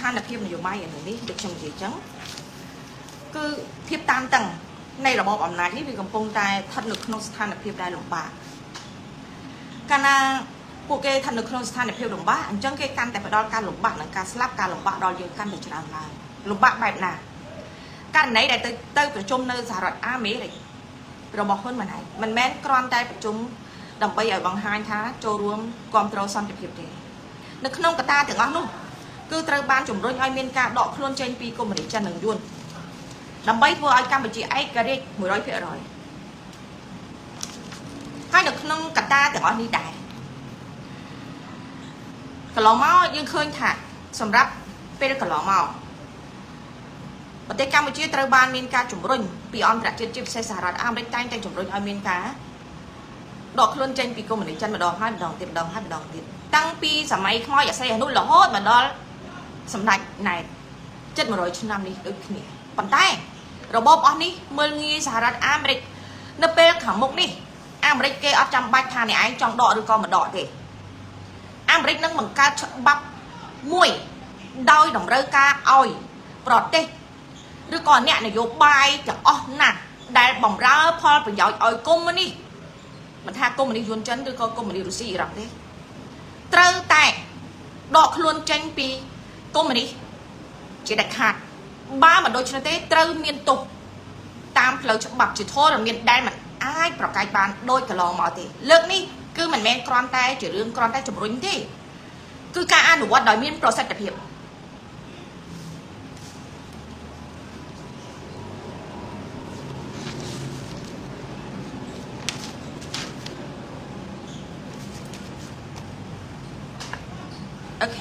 ស្ថានភាពនយោបាយឥឡូវនេះដូចខ្ញុំនិយាយចឹងគឺភាពតានតឹងនៃរបបអំណាចនេះវាកំពុងតែស្ថិតនៅក្នុងស្ថានភាពដែលលំបាកកាលណាពួកគេស្ថិតនៅក្នុងស្ថានភាពលំបាកអញ្ចឹងគេកាន់តែផ្ដល់ការលំបាកនិងការស្លាប់ការលំបាកដល់យើងកាន់តែច្រើនឡើងលំបាកបែបណាករណីដែលទៅប្រជុំនៅសហរដ្ឋអាមេរិករបស់ហ៊ុនម៉ាណែតមិនមែនគ្រាន់តែប្រជុំដើម្បីឲ្យបង្ហាញថាចូលរួមគ្រប់គ្រងសន្តិភាពទេនៅក្នុងកត្តាទាំងអស់នោះគឺត្រូវបានជំរុញឲ្យមានការដកខ្លួនចេញពីកុម្មុយនីសចិននិងយួនដើម្បីធ្វើឲ្យកម្ពុជាឯករាជ្យ100%ហើយនៅក្នុងកត្តាទាំងអស់នេះដែរកន្លងមកយើងឃើញថាសម្រាប់ពេលកន្លងមកប្រទេសកម្ពុជាត្រូវបានមានការជំរុញពីអន្តរជាតិជាពិសេសសហរដ្ឋអាមេរិកតែងតែជំរុញឲ្យមានការដកខ្លួនចេញពីកុម្មុយនីសចិនម្ដងហើយម្ដងទៀតម្ដងហើយម្ដងទៀតតាំងពីសម័យខ្មោចអាសីអនុរហូតមកដល់សម្ដេចណែតជិត100ឆ្នាំនេះដូចគ្នាប៉ុន្តែរបបអស់នេះមើលងាយសហរដ្ឋអាមេរិកនៅពេលខាងមុខនេះអាមេរិកគេអត់ចាំបាច់ថាអ្នកឯងចង់ដកឬក៏មិនដកទេអាមេរិកនឹងបង្កើតច្បាប់មួយដោយតម្រូវការឲ្យប្រទេសឬក៏អ្នកនយោបាយទាំងអស់ណាស់ដែលបំរើផលប្រយោជន៍ឲ្យកុម្មុយនីសមិនថាកុម្មុយនីសយួនចិនឬក៏កុម្មុយនីសរុស្ស៊ីអ៊ីរ៉ង់ទេត្រូវតែដកខ្លួនចេញពីកុម្មុយនីសជាដាច់ខាតបើមិនដូច្នេះទេត្រូវមានទោសតាមផ្លូវច្បាប់ជាធរមានដែលមិនអាចប្រកែកបានដោយកន្លងមកទេលើកនេះគឺមិនមែនគ្រាន់តែជារឿងគ្រាន់តែជំរុញទេគឺការអនុវត្តដោយមានប្រសិទ្ធភាព OK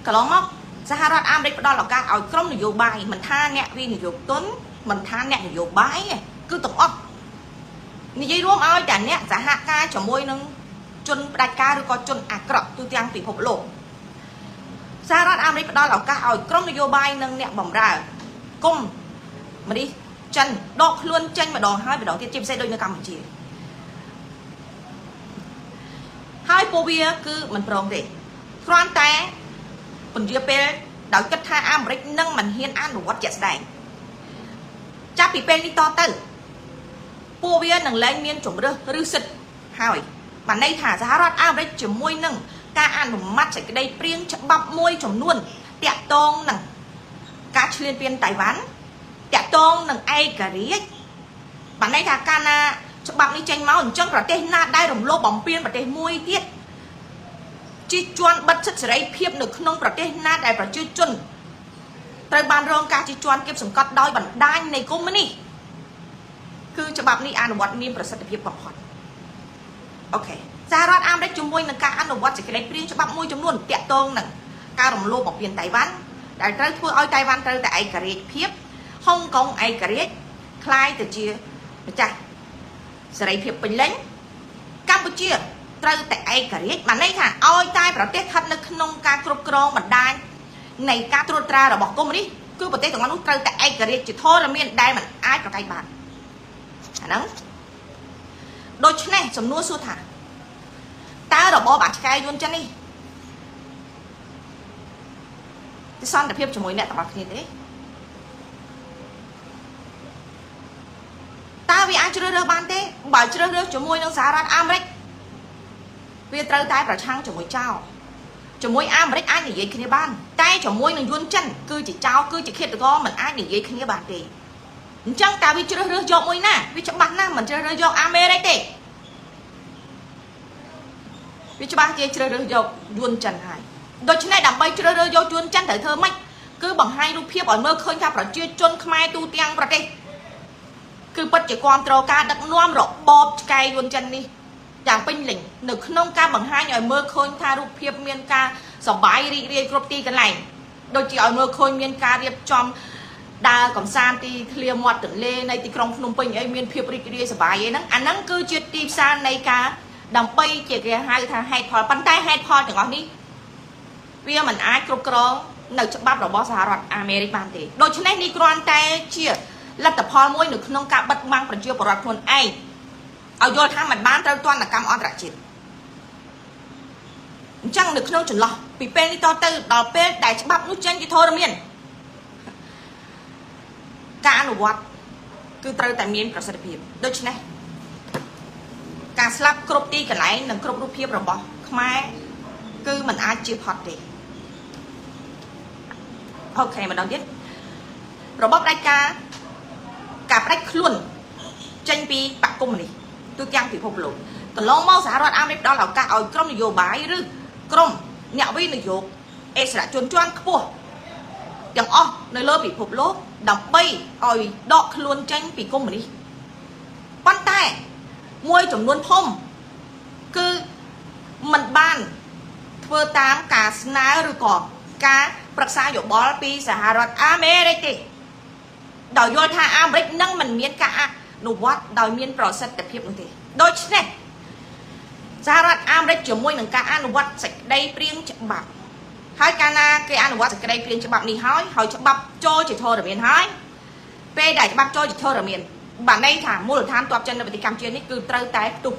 កន្លងមកសហរដ្ឋអាមេរិកផ្ដល់ឱកាសឲ្យក្រុមនយោបាយមិនថាអ្នកវិនិយោគទុនមិនថាអ្នកនយោបាយទេគឺទាំងអស់និយាយរួមឲ្យតែអ្នកសហការជាមួយនឹងជនផ្ដាច់ការឬក៏ជនអាក្រក់ទូទាំងពិភពលោកសហរដ្ឋអាមេរិកផ្ដល់ឱកាសឲ្យក្រុមនយោបាយនិងអ្នកបម្រើគុំមនេះចិនដកខ្លួនចេញម្ដងហើយម្ដងទៀតជាពិសេសដូចនៅកម្ពុជាហើយពួកវាគឺមិនព្រមទេគ្រាន់តែពន្យាពេលដោយគិតថាអាមេរិកនឹងមិនហ៊ានអនុវត្តជាក់ស្ដែងចាប់ពីពេលនេះតទៅពួកវានឹងលែងមានជំរើសឬសិទ្ធិហើយបានន័យថាសហរដ្ឋអាមេរិកជាមួយនឹងការអនុម័តសេចក្តីព្រាងច្បាប់មួយចំនួនតាក់ទងនឹងការឈ្លានពានតៃវ៉ាន់តាក់ទងនឹងឯករាជ្យបានន័យថាកាលណាច្បាប់នេះចេញមកអញ្ចឹងប្រទេសណាដែលរំលោភបំពានប្រទេសមួយទៀតជិះជាន់បិទសិទ្ធិសេរីភាពនៅក្នុងប្រទេសណាដែលប្រជាជនត្រូវបានរងការជិះជាន់គៀបសង្កត់ដោយបណ្ដាញនៃកុម្មុយនីសគឺច្បាប់នេះអនុវត្តមានប្រសិទ្ធភាពបំផុត OK សហរដ្ឋអាមេរិកជាមួយនឹងការអនុវត្តសេចក្តីព្រាងច្បាប់មួយចំនួនតាក់ទងនឹងការរំលោភបំពានតៃវ៉ាន់ដែលត្រូវធ្វើឲ្យតៃវ៉ាន់ត្រូវតែឯករាជ្យភាពហុងកុងឯករាជ្យคล้ายទៅជាម្ចាស់សេរីភាពពេញលេញកម្ពុជាត្រូវតែឯករាជ្យបានន័យថាឲ្យតែប្រទេសស្ថិតនៅក្នុងការគ្រប់គ្រងបណ្ដាញនៃការត្រួតត្រារបស់កុម្មុយនីសគឺប្រទេសទាំងអស់នោះត្រូវតែឯករាជ្យជាធរមានដែលមិនអាចប្រកែកបានអាហ្នឹងដូច្នេះសំណួរសួរថាតើរបបអាឆ្កែយួនចិននេះទីសន្តិភាពជាមួយអ្នកទាំងអស់គ្នាទេតើវាអាចជ្រើសរើសបានទេបើជ្រើសរើសជាមួយនឹងសហរដ្ឋអាមេរិកវាត្រូវតែប្រឆាំងជាមួយចោលជាមួយអាមេរិកអាចនិយាយគ្នាបានតែជាមួយនឹងយួនចិនគឺជាចោលគឺជាឃាតករមិនអាចនិយាយគ្នាបានទេអញ្ចឹងតើវាជ្រើសរើសយកមួយណាវាច្បាស់ណាស់មិនជ្រើសរើសយកអាមេរិកទេវាច្បាស់ជាជ្រើសរើសយកយួនចិនហើយដូច្នេះដើម្បីជ្រើសរើសយកយួនចិនត្រូវធ្វើម៉េចគឺបង្ហាញរូបភាពឲ្យមើលឃើញថាប្រជាជនខ្មែរទូទាំងប្រទេសគឺពិតជាគ្រប់គ្រងការដឹកនាំរបបឆ្កែយួនចិននេះយ៉ាងពេញលេញនៅក្នុងការបង្ហាញឲ្យមើលឃើញថារូបភាពមានការសបាយរីករាយគ្រប់ទីកន្លែងដូចជាឲ្យមើលឃើញមានការរៀបចំដើរកំសាន្តទីធ្លាមាត់ទន្លេនៃទីក្រុងភ្នំពេញអីមានភាពរីករាយសប្បាយអីហ្នឹងអាហ្នឹងគឺជាទីផ្សារនៃការដើម្បីជាគេហៅថាហេតុផលប៉ុន្តែហេតុផលទាំងអស់នេះវាមិនអាចគ្រប់គ្រងនៅច្បាប់របស់សហរដ្ឋអាមេរិកបានទេដូច្នេះនេះគ្រាន់តែជាលទ្ធផលមួយនៅក្នុងការបិទបាំងប្រជាពលរដ្ឋខ្លួនឯងឲ្យយល់ថាមិនបានត្រូវទណ្ឌកម្មអន្តរជាតិ។ អញ្ចឹងនៅក្នុងចន្លោះពីពេលនេះតទៅដល់ពេលដែលច្បាប់នោះចេញជាធរមានការអនុវត្តគឺត្រូវតែមានប្រសិទ្ធភាពដូច្នេះការស្លាប់គ្រប់ទីកន្លែងនិងគ្រប់រូបភាពរបស់ខ្មែរគឺมันអាចជាផុតទេOK ម្ដងទៀតរបបផ្ដាច់ការការផ្ដាច់ខ្លួនចេញពីបកកុម្មុយនីសទូទាំងពិភពលោកកន្លងមកសហរដ្ឋអាមេរិកផ្ដល់ឱកាសឲ្យក្រុមនយោបាយឬក្រុមអ្នកវិនិយោគអិសរាជជនជាន់ខ្ពស់ទាំងអស់នៅលើពិភពលោកដើម្បីឲ្យដកខ្លួនចេញពីកុម្មុយនីសប៉ុន្តែមួយចំនួនធំគឺมันបានធ្វើតាមការស្នើឬក៏ការប្រឹក្សាយោបល់ពីសហរដ្ឋអាមេរិកទេដោយយល់ថាអាមេរិកនឹងមិនមានការអនុវត្តដោយមានប្រសិទ្ធភាពនោះទេដូច្នេះសហរដ្ឋអាមេរិកជាមួយនឹងការអនុវត្តសេចក្តីព្រាងច្បាប់ហើយកាលណាគេអនុវត្តសេចក្តីព្រាងច្បាប់នេះហើយហើយច្បាប់ចូលជាធរមានហើយពេលដែលច្បាប់ចូលជាធរមានបានន័យថាមូលដ្ឋានទ័ពចិននៅប្រទេសកម្ពុជានេះគឺត្រូវតែផ្ទុះ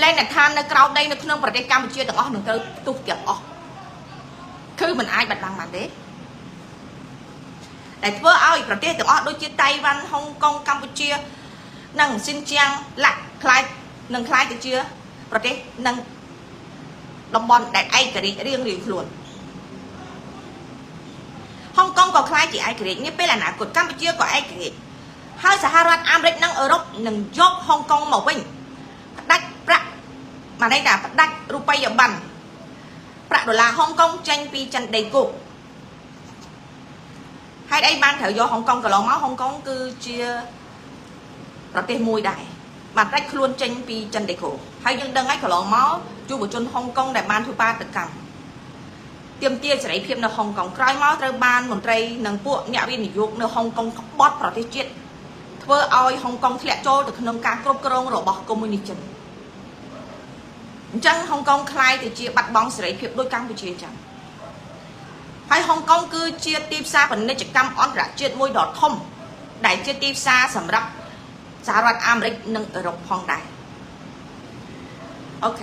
លែងឋាននៅក្រោមដីនៅក្នុងប្រទេសកម្ពុជាទាំងអស់នឹងត្រូវផ្ទុះទាំងអស់គឺมันអាចបាត់បង់បានទេដែលធ្វើឲ្យប្រទេសទាំងអស់ដូចជាតៃវ៉ាន់ហុងកុងកម្ពុជានិងស៊ីនជាងលាក់ខ្លាយនឹងខ្លាយទៅជាប្រទេសនិងតំបន់ដែលឯករាជ្យរៀងរៀងខ្លួនហុងកុងក៏ខ្លាយជាឯករាជ្យនាពេលអនាគតកម្ពុជាក៏ឯករាជ្យហើយសហរដ្ឋអាមេរិកនិងអឺរ៉ុបនឹងយកហុងកុងមកវិញផ្ដាច់ប្រាក់បានន័យថាផ្ដាច់រូបិយប័ណ្ណប្រាក់ដុល្លារហុងកុងចេញពីចិនដីគោកហេតុអីបានត្រូវយកហុងកុងកន្លងមកហុងកុងគឺជាប្រទេសមួយដែរបានផ្ដាច់ខ្លួនចេញពីចិនដីគោកហើយយើងដឹងហើយកន្លងមកយុវជនហុងកុងដែលបានធ្វើបាតកម្មទាមទារសេរីភាពនៅហុងកុងក្រោយមកត្រូវបានមន្ត្រីនិងពួកអ្នកវិនិយោគនៅហុងកុងក្បត់ប្រទេសជាតិធ្វើឲ្យហុងកុងធ្លាក់ចូលទៅក្នុងការគ្រប់គ្រងរបស់កុម្មុយនីសចិនអញ្ចឹងហុងកុងក្លាយទៅជាបាត់បង់សេរីភាពដូចកម្ពុជាអញ្ចឹងហើយហុងកុងគឺជាទីផ្សារពាណិជ្ជកម្មអន្តរជាតិមួយដ៏ធំដែលជាទីផ្សារសម្រាប់សហរដ្ឋអាមេរិកនិងអឺរ៉ុបផងដែរ OK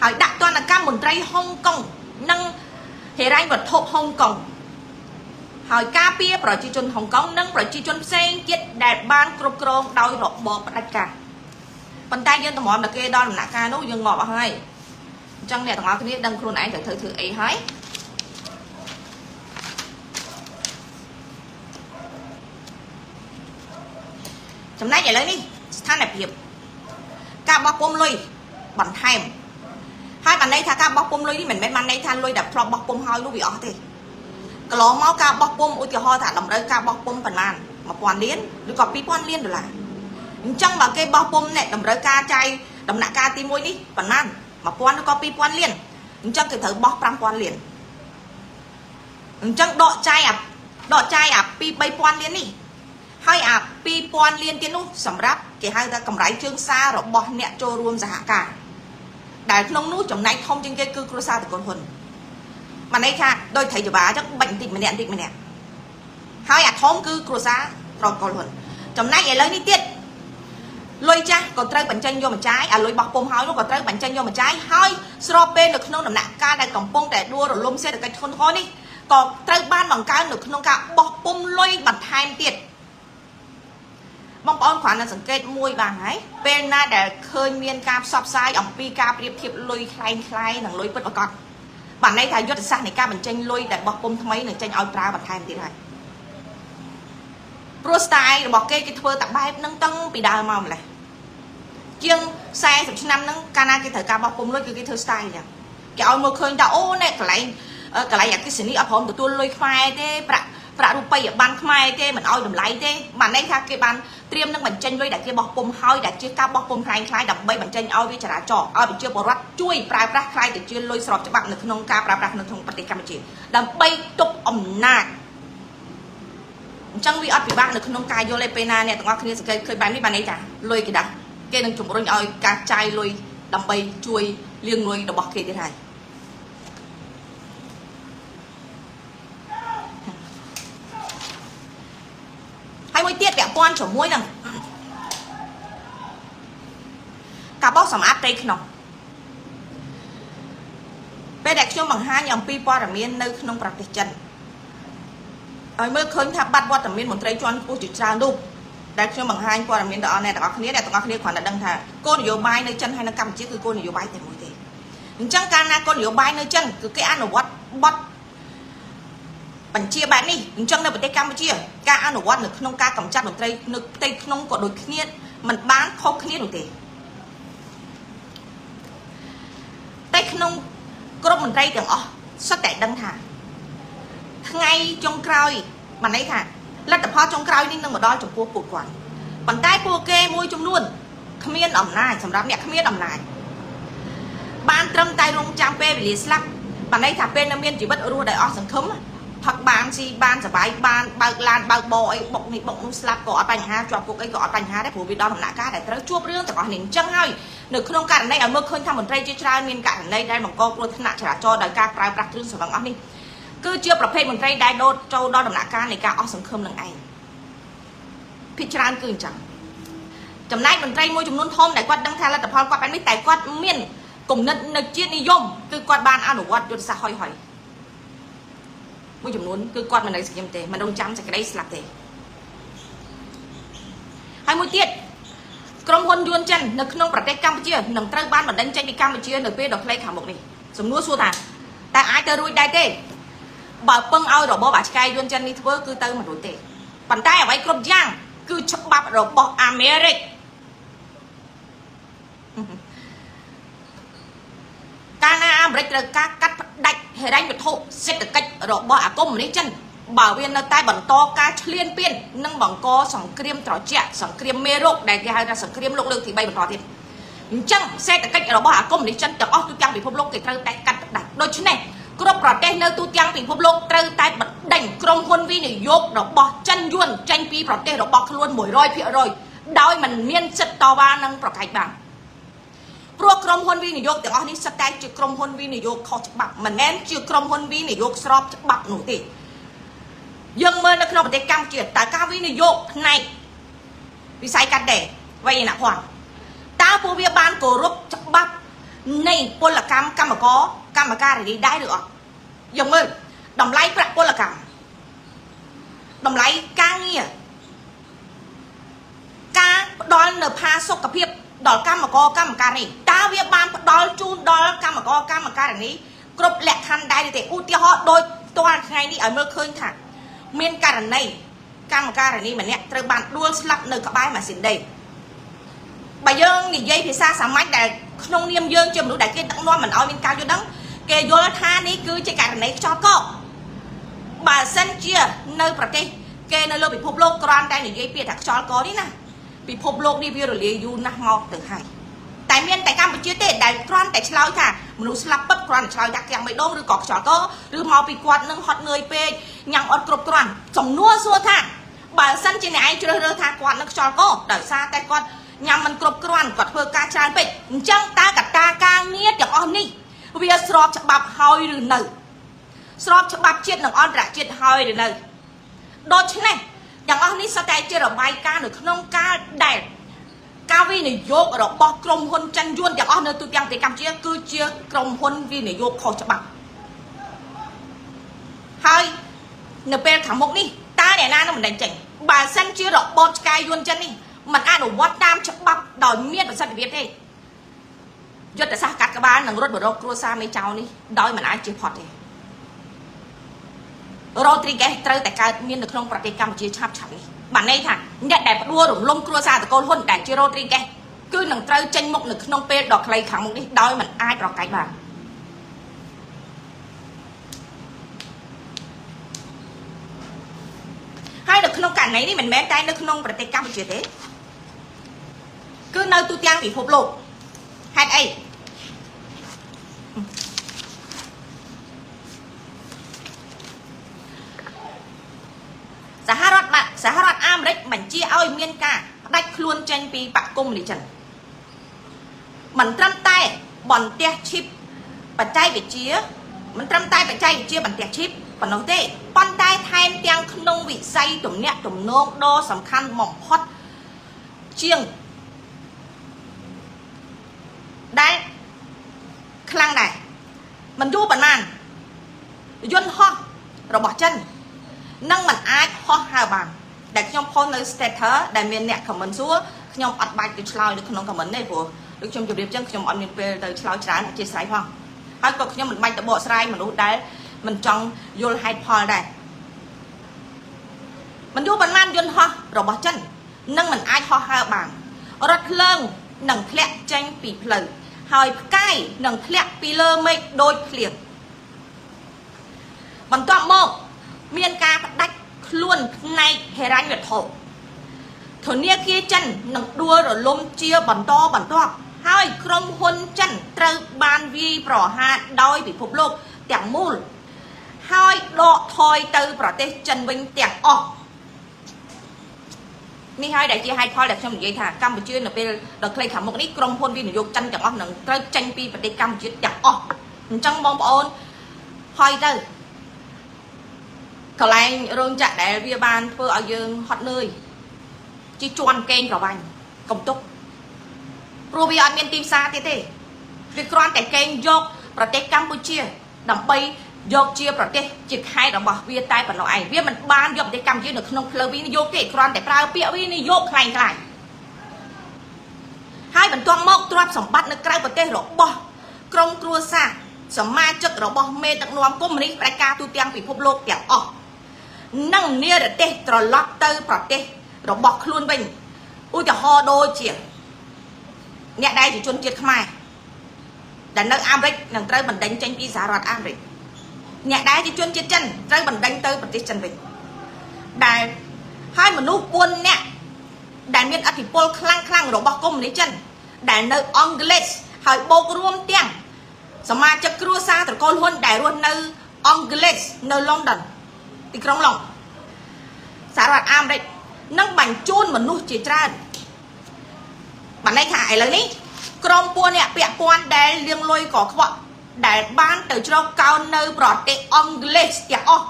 ហើយដាក់ទណ្ឌកម្មមន្ត្រីហុងកុងនិងហិរញ្ញវត្ថុហុងកុងហើយការពារប្រជាជនហុងកុងនិងប្រជាជនផ្សេងទៀតដែលបានគ្រប់គ្រងដោយរបបផ្ដាច់ការប៉ុន្តែយើងតម្រាំដល់គេដល់ដំណាក់កាលនោះយើងងាប់អស់ហើយអញ្ចឹងអ្នកទាំងអស់គ្នាដឹងខ្លួនឯងត្រូវធ្វើធ្វើអីហើយចំណែកឥឡូវនេះស្ថានភាពការបោះពុំលុយបន្ថែមហើយបានន័យថាការបោះពុំលុយនេះមិនមែនបានន័យថាលុយដែលធ្លាប់បោះពុំហើយនោះវាអស់ទេកន្លងមកការបោះពុំឧទាហរណ៍ថាតម្រូវការបោះពុំប៉ុន្មាន1000លានឬក៏2000លានដុល្លារអញ្ចឹងបើគេបោះពុំអ្នកតម្រូវការចាយដំណាក់កាលទី1នេះប៉ុន្មាន1000ឬក៏2000លានអញ្ចឹងគេត្រូវបោះ5000លានអញ្ចឹងដកចាយអាដកចាយអា2 3000លាននេះហើយអា2000លានទៀតនោះសម្រាប់គេហៅថាកម្រៃជើងសាររបស់អ្នកចូលរួមសហការដែលក្នុងនោះចំណែកធំជាងគេគឺគ្រួសារតកូលហ៊ុនបានន័យថាដោយត្រីចវាអញ្ចឹងបាច់បន្តិចម្នាក់បន្តិចម្នាក់ហើយអាធំគឺគ្រួសារត្រកូលហ៊ុនចំណែកឥឡូវនេះទៀតលុយចាស់ក៏ត្រូវបញ្ចេញយកមកចាយអាលុយបោះពុំហើយនោះក៏ត្រូវបញ្ចេញយកមកចាយហើយស្របពេលនៅក្នុងដំណាក់កាលដែលកំពុងតែដួលរលំសេដ្ឋកិច្ចធ្ងន់ធ្ងរនេះក៏ត្រូវបានបង្កើននៅក្នុងការបោះពុំលុយបន្ថែមទៀតបងប្អូនគ្រាន់តែសង្កេតមួយបានហើយពេលណាដែលឃើញមានការផ្សព្វផ្សាយអំពីការប្រៀបធៀបលុយคล้ายคล้ายនិងលុយពិតប្រាកដបានន័យថាយុទ្ធសាស្ត្រនៃការបញ្ចេញលុយដែលបោះពុំថ្មីនឹងចេញឲ្យប្រើបន្ថែមទៀតហើយព្រោះ style របស់គេគេធ្វើតែបែបហ្នឹងតាំងពីដើមមកម្លេះជាង40ឆ្នាំហ្នឹងកាលណាគេត្រូវការបោះពុំលុយគឺគេធ្វើ style អញ្ចឹងគេឲ្យមើលឃើញថាអូនេះកន្លែងកន្លែងអគ្គិសនីអត់ព្រមទទួលលុយខ្មែរទេប្រាក់ប្រាក់រូបិយប័ណ្ណខ្មែរទេមិនឲ្យតម្លៃទេបានន័យថាគេបានត្រៀមនឹងបញ្ចេញលុយដែលគេបោះពុំហើយដែលជាការបោះពុំคล้ายៗដើម្បីបញ្ចេញឲ្យវាចរាចរណ៍ឲ្យប្រជាពលរដ្ឋជួយប្រើប្រាស់คล้ายទៅជាលុយស្របច្បាប់នៅក្នុងការប្រើប្រាស់នៅក្នុងប្រទេសកម្ពុជាដើម្បីទប់អំណាចអញ្ចឹងវាអត់ពិបាកនៅក្នុងការយល់ទេពេលណាអ្នកទាំងអស់គ្នាសង្កេតឃើញបែបនេះបានន័យថាលុយគេដាក់គេនឹងជំរុញឲ្យការចាយលុយដើម្បីជួយលាងលុយរបស់គេទៀតហើយហើយមួយទៀតពាក់ព័ន្ធជាមួយនឹងការបោះ សម្អាតផ្ទៃក្នុងពេលដែលខ្ញុំបង្ហាញអំពីព័ត៌មាននៅក្នុងប្រទេសចិនឲ្យមើលឃើញថាបាត់វត្តមានមន្ត្រីជាន់ខ្ពស់ជាច្រើនរូបដែលខ្ញុំបង្ហាញព័ត៌មានដល់អ្នកទាំងអស់គ្នាអ្នកទាំងអស់គ្នាគ្រាន់តែដឹងថាគោលនយោបាយនៅចិនហើយនៅកម្ពុជាគឺគោលនយោបាយតែមួយទេអញ្ចឹងកាលណាគោលនយោបាយនៅចិនគឺគេអនុវត្តបទបញ្ជាបែបនេះអញ្ចឹងនៅប្រទេសកម្ពុជាការអនុវត្តនៅក្នុងការកម្ចាត់មន្ត្រីនៅផ្ទៃក្នុងក៏ដូចគ្នាមិនបានខុសគ្នានោះទេតែក្នុងក្រុមមន្ត្រីទាំងអស់សុទ្ធតែដឹងថាថ្ងៃចុងក្រោយបានន័យថាលទ្ធផលចុងក្រោយនេះនឹងមកដល់ចំពោះពួកគាត់ប៉ុន្តែពួកគេមួយចំនួនគ្មានអំណាចសម្រាប់អ្នកគ្មានអំណាចបានត្រឹមតែរងចាំពេលវេលាស្លាប់បានន័យថាពេលនៅមានជីវិតរស់ដោយអស់សង្ឃឹមផឹកបានស៊ីបានសบายបានបើកឡានបើកបរអីបុកនេះបុកនោះស្លាប់ក៏អត់បញ្ហាជាប់គុកអីក៏អត់បញ្ហាដែរព្រោះវាដល់ដំណាក់កាលដែលត្រូវជួបរឿងទាំងអស់នេះអញ្ចឹងហើយនៅក្នុងករណីឲ្យមើលឃើញថាមន្ត្រីជាច្រើនមានករណីដែលបង្កគ្រោះថ្នាក់ចរាចរណ៍ដោយការប្រើប្រាស់គ្រឿងស្រវឹងអស់នេះគឺជាប្រភេទមន្ត្រីដែលដូតចូលដល់ដំណាក់កាលនៃការអស់សង្ឃឹមនឹងឯងភាគច្រើនគឺអញ្ចឹងចំណែកមន្ត្រីមួយចំនួនធំដែលគាត់ដឹងថាលទ្ធផលគាត់បែបនេះតែគាត់មានគំនិតនៅជាតិនិយមគឺគាត់បានអនុវត្តយុទ្ធសាស្ត្រហុយហុយមួយចំនួនគឺគាត់មិននៅស្ងៀមទេមិនរងចាំសេចក្តីស្លាប់ទេហើយមួយទៀតក្រុមហ៊ុនយួនចិននៅក្នុងប្រទេសកម្ពុជានឹងត្រូវបានបណ្តេញចេញពីកម្ពុជានៅពេលដ៏ខ្លីខាងមុខនេះសំណួរសួរថាតើអាចទៅរួចដែរទេបើពឹងឲ្យរបបអាឆ្កែយួនចិននេះធ្វើគឺទៅមិនរួចទេប៉ុន្តែអ្វីគ្រប់យ៉ាងគឺច្បាប់របស់អាមេរិកកាលណាអាមេរិកត្រូវការកាត់ផ្ដាច់ហិរញ្ញវត្ថុសេដ្ឋកិច្ចរបស់អាកុម្មុយនីសចិនបើវានៅតែបន្តការឈ្លានពាននិងបង្កសង្គ្រាមត្រជាក់សង្គ្រាមមេរោគដែលគេហៅថាសង្គ្រាមលោកលើកទី3បន្តទៀតអញ្ចឹងសេដ្ឋកិច្ចរបស់អាកុម្មុយនីសចិនទាំងអស់ទូទាំងពិភពលោកគេត្រូវតែកាត់ផ្ដាច់ដូច្នេះគ្រប់ប្រទេសនៅទូទាំងពិភពលោកត្រូវតែបណ្ដេញក្រុមហ៊ុនវិនិយោគរបស់ចិនយួនចេញពីប្រទេសរបស់ខ្លួន100%ដោយមិនមានសិទ្ធិតវ៉ានិងប្រកែកបានព្រោះក្រុមហ៊ុនវិនិយោគទាំងអស់នេះសុទ្ធតែជាក្រុមហ៊ុនវិនិយោគខុសច្បាប់មិនមែនជាក្រុមហ៊ុនវិនិយោគស្របច្បាប់នោះទេយើងមើលនៅក្នុងប្រទេសកម្ពុជាតើការវិនិយោគផ្នែកវិស័យកាត់ដេរវេយនភ័ណ្ឌតើពួកវាបានគោរពច្បាប់នៃពលកម្មកម្មករកម្មការិនីដែរឬអត់យើងមើលតម្លៃប្រាក់ពលកម្មតម្លៃការងារការផ្ដល់នៅផាសុកភាពដល់កម្មករកម្មការិនីតើវាបានផ្ដល់ជូនដល់កម្មករកម្មការិនីគ្រប់លក្ខខណ្ឌដែរឬទេឧទាហរណ៍ដូចផ្ទាល់ថ្ងៃនេះឲ្យមើលឃើញថាមានករណីកម្មការិនីម្នាក់ត្រូវបានដួលស្លាប់នៅក្បែរម៉ាស៊ីនដេរបើយើងនិយាយភាសាសាមញ្ញដែលក្នុងនាមយើងជាមនុស្សដែលគេដឹកនាំមិនឲ្យមានការយល់ដឹងគេយល់ថានេះគឺជាករណីខ្យល់កកបើសិនជានៅប្រទេសគេនៅលើពិភពលោកគ្រាន់តែនិយាយពាក្យថាខ្យល់កនេះណាពិភពលោកនេះវារលាយយូរណាស់មកទៅហើយតែមានតែកម្ពុជាទេដែលគ្រាន់តែឆ្លើយថាមនុស្សស្លាប់ពឹបគ្រាន់តែឆ្លើយថាគាំងបេះដូងឬក៏ខ្យល់កឬមកពីគាត់នឹងហត់នឿយពេកញ៉ាំអត់គ្រប់គ្រាន់សំណួរសួរថាបើសិនជាអ្នកឯងជ្រើសរើសថាគាត់នឹងខ្យល់កដោយសារតែគាត់ញ៉ាំមិនគ្រប់គ្រាន់គាត់ធ្វើការច្រើនពេកអញ្ចឹងតើកត្តាការងារទាំងអស់នេះវាស្របច្បាប់ហើយឬនៅស្របច្បាប់ជាតិនិងអន្តរជាតិហើយឬនៅដូច្នេះទាំងអស់នេះសុទ្ធតែជារបាយការណ៍នៅក្នុងការដែលការវិនិយោគរបស់ក្រុមហ៊ុនចិនយួនទាំងអស់នៅទូទាំងប្រទេសកម្ពុជាគឺជាក្រុមហ៊ុនវិនិយោគខុសច្បាប់ហើយនៅពេលខាងមុខនេះតើអ្នកណានឹងមិនដេញចេញបើសិនជារបបឆ្កែយួនចិននេះមិនអនុវត្តតាមច្បាប់ដោយមានប្រសិទ្ធភាពទេយុទ្ធសាស្ត្រកាត់ក្បាលនិងរត់បរកគ្រួសារមេចៅនេះដោយមិនអាចជៀសផុតទេរ៉ូទ្រីហ្គេសត្រូវតែកើតមាននៅក្នុងប្រទេសកម្ពុជាឆាប់ឆាប់នេះបានន័យថាអ្នកដែលផ្ដួលរំលំគ្រួសារតកូលហ៊ុនដែលជារ៉ូទ្រីហ្គេសគឺនឹងត្រូវចេញមុខនៅក្នុងពេលដ៏ខ្លីខាងមុខនេះដោយមិនអាចប្រកែកបានហើយនៅក្នុងករណីនេះមិនមែនតែនៅក្នុងប្រទេសកម្ពុជាទេគឺនៅទូទាំងពិភពលោកហេតុអីសហរដ្ឋអាមេរិកបញ្ជាឲ្យមានការផ្ដាច់ខ្លួនចេញពីបក្សកុម្មុយនីសចិនមិនត្រឹមតែបន្ទះឈីបបច្ចេកវិទ្យាមិនត្រឹមតែបច្ចេកវិទ្យាបន្ទះឈីបប៉ុណ្ណោះទេប៉ុន្តែថែមទាំងក្នុងវិស័យទំនាក់ទំនងដ៏សំខាន់បំផុតជាង ដែលខ្លាំងដែរមិនយូរប៉ុន្មានយន្តហោះរបស់ចិននឹងមិនអាចហោះហើរបានដែលខ្ញុំផុសនៅ status ដែលមានអ្នក comment សួរខ្ញុំអត់បាច់ទៅឆ្លើយនៅក្នុង comment ទេព្រោះដូចខ្ញុំជម្រាបចឹងខ្ញុំអត់មានពេលទៅឆ្លើយច្រើនអធិស្ឋានផងហើយក៏ខ្ញុំមិនបាច់ទៅបកស្រាយមនុស្សដែលមិនចង់យល់ហេតុផលដែរមិនយូរប៉ុន្មានយន្តហោះរបស់ចិននឹងមិនអាចហោះហើរបានរថភ្លើងនឹងធ្លាក់ចេញពីផ្លូវហើយផ្កាយនឹងធ្លាក់ពីលើមេឃដូចភ្លៀងបន្ទាប់មកមានការផ្ដាច់ខ្លួនផ្នែកហិរញ្ញវត្ថុធនាគារចិននឹងដួលរលំជាបន្តបន្ទាប់ហើយក្រុមហ៊ុនចិនត្រូវបានវាយប្រហារដោយពិភពលោកទាំងមូលហើយដកថយទៅប្រទេសចិនវិញទាំងអស់នេះហើយដែលជាហេតុផលដែលខ្ញុំនិយាយថាកម្ពុជានៅពេលដ៏ខ្លីខាងមុខនេះក្រុមហ៊ុនវិនិយោគចិនទាំងអស់នឹងត្រូវចេញពីប្រទេសកម្ពុជាទាំងអស់អញ្ចឹងបងប្អូនហើយទៅកន្លែងរោងចក្រដែលវាបានធ្វើឲ្យយើងហត់នឿយជាជន់កេងប្រវាញ់កុំទុកព្រោះវាអត់មានទីផ្សារទៀតទេវាគ្រាន់តែកេងយកប្រទេសកម្ពុជាដើម្បីយកជាប្រទេសជាខេត្តរបស់វាតែប៉ុណ្ណោះឯងវាមិនបានយកប្រទេសកម្ពុជានៅក្នុងផ្លូវវិនិយោគទេគ្រាន់តែប្រើពាក្យវិនិយោគក្លែងក្លាយហើយបន្ទាប់មកទ្រព្យសម្បត្តិនៅក្រៅប្រទេសរបស់ក្រុមគ្រួសារសមាជិករបស់មេដឹកនាំកុម្មុយនីសផ្ដាច់ការទូទាំងពិភពលោកទាំងអស់និងនិរទេសត្រឡប់ទៅប្រទេសរបស់ខ្លួនវិញឧទាហរណ៍ដូចជាអ្នកដែលជាជនជាតិខ្មែរដែលនៅអាមេរិកនឹងត្រូវបណ្ដេញចេញពីសហរដ្ឋអាមេរិកអ្នកដែលជាជនជាតិចិនត្រូវបណ្ដេញទៅប្រទេសចិនវិញដែលហើយមនុស្ស4នាក់ដែលមានអធិបុលខ្លាំងខ្លាំងរបស់កុម្មុយនីសចិនដែលនៅអង់គ្លេសហើយបូករួមទាំងសមាជិកគ្រួសារត្រកូលហ៊ុនដែលរស់នៅអង់គ្លេសនៅឡុងដុនទីក្រុងឡុងសហរដ្ឋអាមេរិកនឹងបញ្ជូនមនុស្សជាច្រើនបានន័យថាឥឡូវនេះក្រុមពួកអ្នកពាក់ព័ន្ធដែលលាងលុយកខ្វក់ដែលបានទៅជ្រកកោននៅប្រទេសអង់គ្លេសទាំងអស់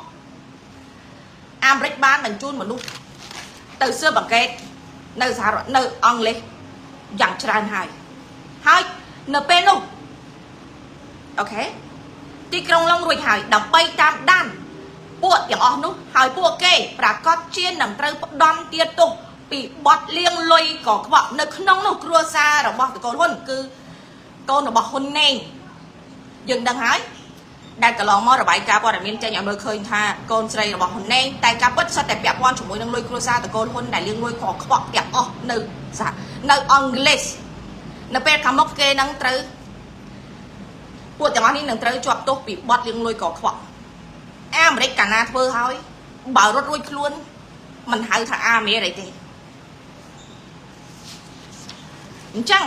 អាមេរិកបានបញ្ជូនមនុស្សទៅស៊ើបអង្កេតនៅសហរដ្ឋនៅអង់គ្លេសយ៉ាងច្រើនហើយហើយនៅពេលនោះOK ទីក្រុងឡុងរួចហើយដើម្បីតាមដានពួកទាំងអស់នោះហើយពួកគេប្រកាសជានឹងត្រូវផ្ដន់ទាទោសពីបទលាងលុយកខ្វក់នៅក្នុងនោះគ្រួសាររបស់តកូលហ៊ុនគឺកូនរបស់ហ៊ុនណេងយើងដឹងហើយដែលកន្លងមករបាយការណ៍ព័ត៌មានចេញឲ្យមើលឃើញថាកូនស្រីរបស់ហ៊ុនណេងតែការពិតសុទ្ធតែពាក់ព័ន្ធជាមួយនឹងលុយគ្រួសារតកូលហ៊ុនដែលលាងលុយកខ្វក់ទាំងអស់នៅនៅអង់គ្លេសនៅពេលខាងមុខគេនឹងត្រូវពួកទាំងអស់នេះនឹងត្រូវជាប់ទោសពីបទលាងលុយកខ្វក់អាមេរិកកាលណាធ្វើហើយបើរត់រួចខ្លួនមិនហៅថាអាមេរិកទេអញ្ចឹង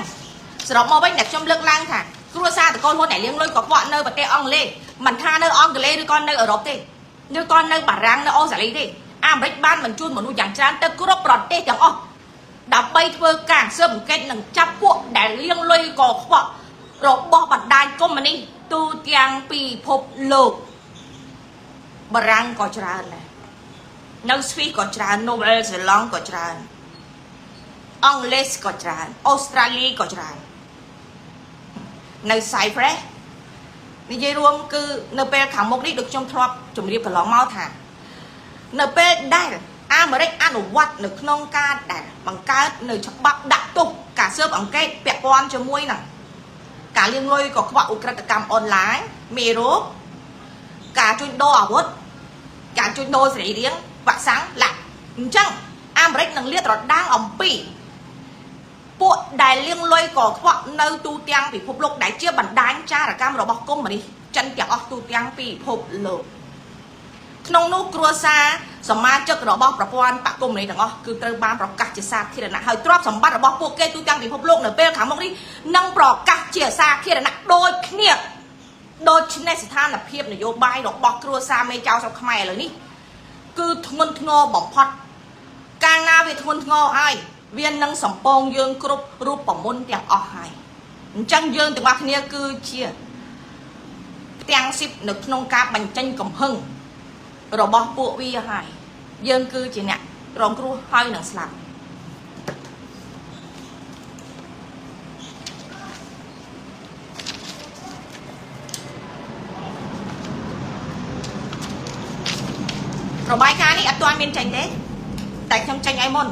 សរុបមកវិញដែលខ្ញុំលើកឡើងថាគ្រួសារតកូលហ៊ុនដែលលាងលុយកខ្វក់នៅប្រទេសអង់គ្លេសមិនថានៅអង់គ្លេសឬក៏នៅអឺរ៉ុបទេឬក៏នៅបារាំងនៅអូស្ត្រាលីទេអាមេរិកបានបញ្ជូនមនុស្សយ៉ាងច្រើនទៅគ្រប់ប្រទេសទាំងអស់ដើម្បីធ្វើការស៊ើបអង្កេតនិងចាប់ពួកដែលលាងលុយកខ្វក់របស់បណ្ដាញកុម្មុយនីសទូទាំងពិភពលោកបារាំងក៏ច្រើនដែរនៅស្វីសក៏ច្រើនណូវែលសេឡង់ក៏ច្រើនអង់គ្លេសក៏ច្រើនអូស្ត្រាលីក៏ច្រើននៅសៃប្រេសនិយាយរួមគឺនៅពេលខាងមុខនេះដូចខ្ញុំធ្លាប់ជម្រាបកន្លងមកថានៅពេលដែលអាមេរិកអនុវត្តនៅក្នុងការដែលបង្កើតនៅច្បាប់ដាក់ទោសការស៊ើបអង្កេតពាក់ព័ន្ធជាមួយនឹងការលាងលុយកខ្វក់ឧក្រិដ្ឋកម្មអនឡាញមេរោគការជួញដូរអាវុធការជួញដូរសរីរាង្គវ៉ាក់សាំងឡាក់អញ្ចឹងអាមេរិកនឹងលាតត្រដាងអំពីពួកដែលលាងលុយកខ្វក់នៅទូទាំងពិភពលោកដែលជាបណ្ដាញចារកម្មរបស់កុម្មុយនីសចិនទាំងអស់ទូទាំងពិភពលោកក្នុងនោះគ្រួសារសមាជិករបស់ប្រព័ន្ធបកកុម្មុយនីសទាំងអស់គឺត្រូវបានប្រកាសជាសាធារណៈហើយទ្រព្យសម្បត្តិរបស់ពួកគេទូទាំងពិភពលោកនៅពេលខាងមុខនេះនឹងប្រកាសជាសាធារណៈដូចគ្នាដូច្នេះស្ថានភាពនយោបាយរបស់គ្រួសារមេចៅស្រុកខ្មែរឥឡូវនេះគឺធ្ងន់ធ្ងរបំផុតកាលណាវាធ្ងន់ធ្ងរហើយវានឹងសំពងយើងគ្រប់រូបមន្តទាំងអស់ហើយអញ្ចឹងយើងទាំងអស់គ្នាគឺជាផ្ទាំងស៊ីបនៅក្នុងការបញ្ចេញកំហឹងរបស់ពួកវាហើយយើងគឺជាអ្នករងគ្រោះហើយនឹងស្លាប់ របាយការណ៍នេះអត់ទាន់មានចេញទេតែខ្ញុំចេញឲ្យមុន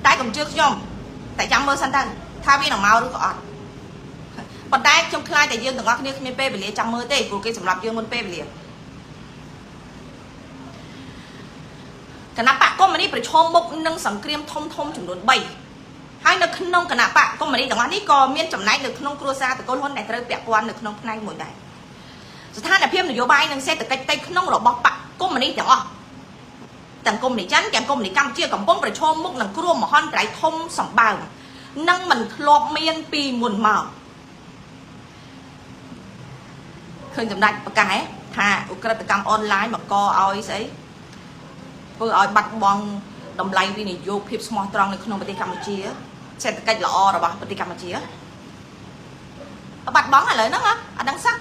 តែកុំជឿខ្ញុំតែចាំមើលសិនទៅថាវានឹងមកឬក៏អត់ប៉ុន្តែខ្ញុំខ្លាចតែយើងទាំងអស់គ្នាគ្មានពេលវេលាចាំមើលទេព្រោះគេសម្រាប់យើងមុនពេលវេលាគណបក្សកុម្មុយនីសប្រឈមមុខនឹងសង្គ្រាមធំធំចំនួន3ហើយនៅក្នុងគណបក្សកុម្មុយនីសទាំងអស់នេះក៏មានចំណែកនៅក្នុងគ្រួសារត្រកូលហ៊ុនដែលត្រូវពាក់ព័ន្ធនៅក្នុងផ្នែកមួយដែរស្ថានភាពនយោបាយនិងសេដ្ឋកិច្ចផ្ទៃក្នុងរបស់បក្សកុម្មុយនីសទាំងអស់ទាំងកុម្មុយនីសចិនទាំងកុម្មុយនីសកម្ពុជាកំពុងប្រឈមមុខនឹងគ្រោះមហន្តរាយធំសម្បើមនិងមិនធ្លាប់មានពីមុនមកឃើញសម្ដេចប្រកាសថាឧក្រិដ្ឋកម្មអនឡាញបង្កឲ្យស្អីធ្វើឲ្យបាត់បង់តម្លៃវិនិយោគភាពស្មោះត្រង់នៅក្នុងប្រទេសកម្ពុជាសេដ្ឋកិច្ចល្អរបស់ប្រទេសកម្ពុជាបាត់បង់ឥឡូវហ្នឹងអត់ដឹងសោះ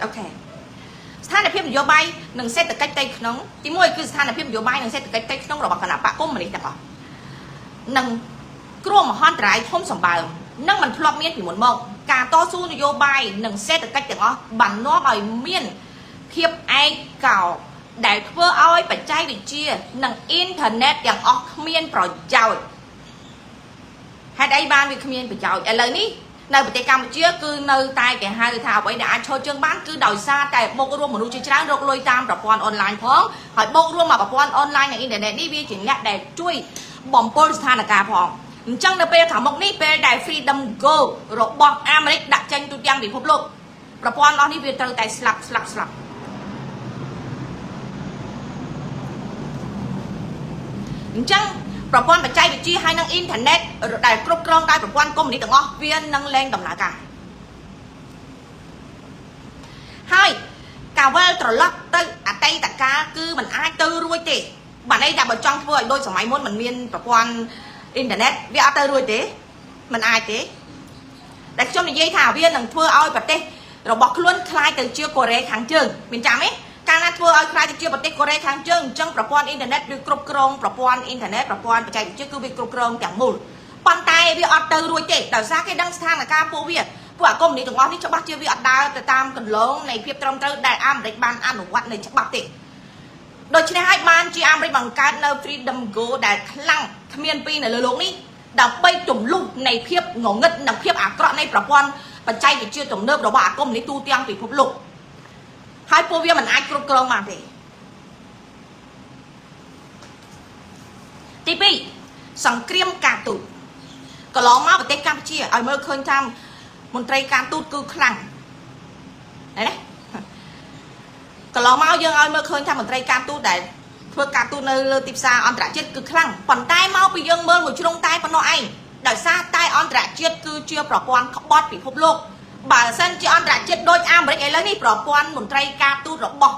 OK ស្ថានភាពនយោបាយនិងសេដ្ឋកិច្ចផ្ទៃក្នុងទីមួយគឺស្ថានភាពនយោបាយនិងសេដ្ឋកិច្ចផ្ទៃក្នុងរបស់គណបក្សកុម្មុយនីសទាំងអស់និងគ្រោះមហន្តរាយធំសម្បើមនិងមិនធ្លាប់មានពីមុនមកការតស៊ូនយោបាយនិងសេដ្ឋកិច្ចទាំងអស់បាននាំឲ្យមានភាពឯកោដែលធ្វើឲ្យបច្ចេកវិទ្យានិងអ៊ីនធឺណិតទាំងអស់គ្មានប្រយោជន៍ហេតុអីបានវាគ្មានប្រយោជន៍ឥឡូវនេះនៅប្រទេសកម្ពុជាគឺនៅតែគេហៅថាអ្វីដែលអាចឈរជើងបានគឺដោយសារតែបូករួមមនុស្សជាច្រើនរកលុយតាមប្រព័ន្ធអនឡាញផងហើយបូករួមមកប្រព័ន្ធអនឡាញនិងអ៊ីនធឺណិតនេះវាជាអ្នកដែលជួយបំពុលស្ថានភាពផងអញ្ចឹងនៅពេលខាងមុខនេះពេលដែល Freedom Go របស់អាមេរិកដាក់ចេញទូទាំងពិភពលោកប្រព័ន្ធអស់នេះវាត្រូវតែស្លាប់ស្លាប់ស្លាប់អញ្ចឹងប្រព័ន្ធបច្ចេកវិទ្យាហើយនិងអ៊ីនធឺណិតដែលគ្រប់គ្រងដោយប្រព័ន្ធកុម្មុយនីសទាំងអស់វានឹងលែងដំណើរការហើយការវិលត្រឡប់ទៅអតីតកាលគឺมันអាចទៅរួចទេបាទន័យថាបើចង់ធ្វើឲ្យដូចសម័យមុនมันមានប្រព័ន្ធអ៊ីនធឺណិតវាអត់ទៅរួចទេมันអាចទេតែខ្ញុំនិយាយថាវានឹងធ្វើឲ្យប្រទេសរបស់ខ្លួនក្លាយទៅជាកូរ៉េខាងជើងមានចាំទេកាលណាធ្វើឲ្យក្លាយទៅជាប្រទេសកូរ៉េខាងជើងអញ្ចឹងប្រព័ន្ធអ៊ីនធឺណិតវាគ្រប់គ្រងប្រព័ន្ធអ៊ីនធឺណិតប្រព័ន្ធបច្ចេកវិទ្យាគឺវាគ្រប់គ្រងទាំងមូលប៉ុន្តែវាអត់ទៅរួចទេដោយសារគេដឹងស្ថានភាពពួកវាពួកអាកុំនេះទាំងអស់នេះច្បាស់ជាវាអត់ដើរទៅតាមកន្លងនៃភាពត្រឹមត្រូវដែលអាមេរិកបានអនុវត្តនៅច្បាប់ទេដូច្នេះហើយបានជាអាមេរិកបង្កើតនៅ Freedom Go ដែលខ្លាំងគ្មានពីរនៅលើលោកនេះដើម្បីទម្លុះនៃភាពងងឹតនិងភាពអាក្រក់នៃប្រព័ន្ធបច្ចេកវិទ្យាទំនើបរបស់អាកុំនេះទូទាំងពិភពលោកហើយពួកវាមិនអាចគ្រប់គ្រងបានទេទី2សង្គ្រាមការទូតកន្លងមកប្រទេសកម្ពុជាឲ្យមើលឃើញថាមន្ត្រីការទូតគឺខ្លាំងណាកន្លងមកយើងឲ្យមើលឃើញថាមន្ត្រីការទូតដែលធ្វើការទូតនៅលើទីផ្សារអន្តរជាតិគឺខ្លាំងប៉ុន្តែមកពីយើងមើលមួយជ្រុងតែប៉ុណ្ណោះឯងដោយសារតែអន្តរជាតិគឺជាប្រព័ន្ធក្បត់ពិភពលោកបើសិនជាអន្តរជាតិដូចអាមេរិកឥឡូវនេះប្រព័ន្ធមន្ត្រីការទូតរបស់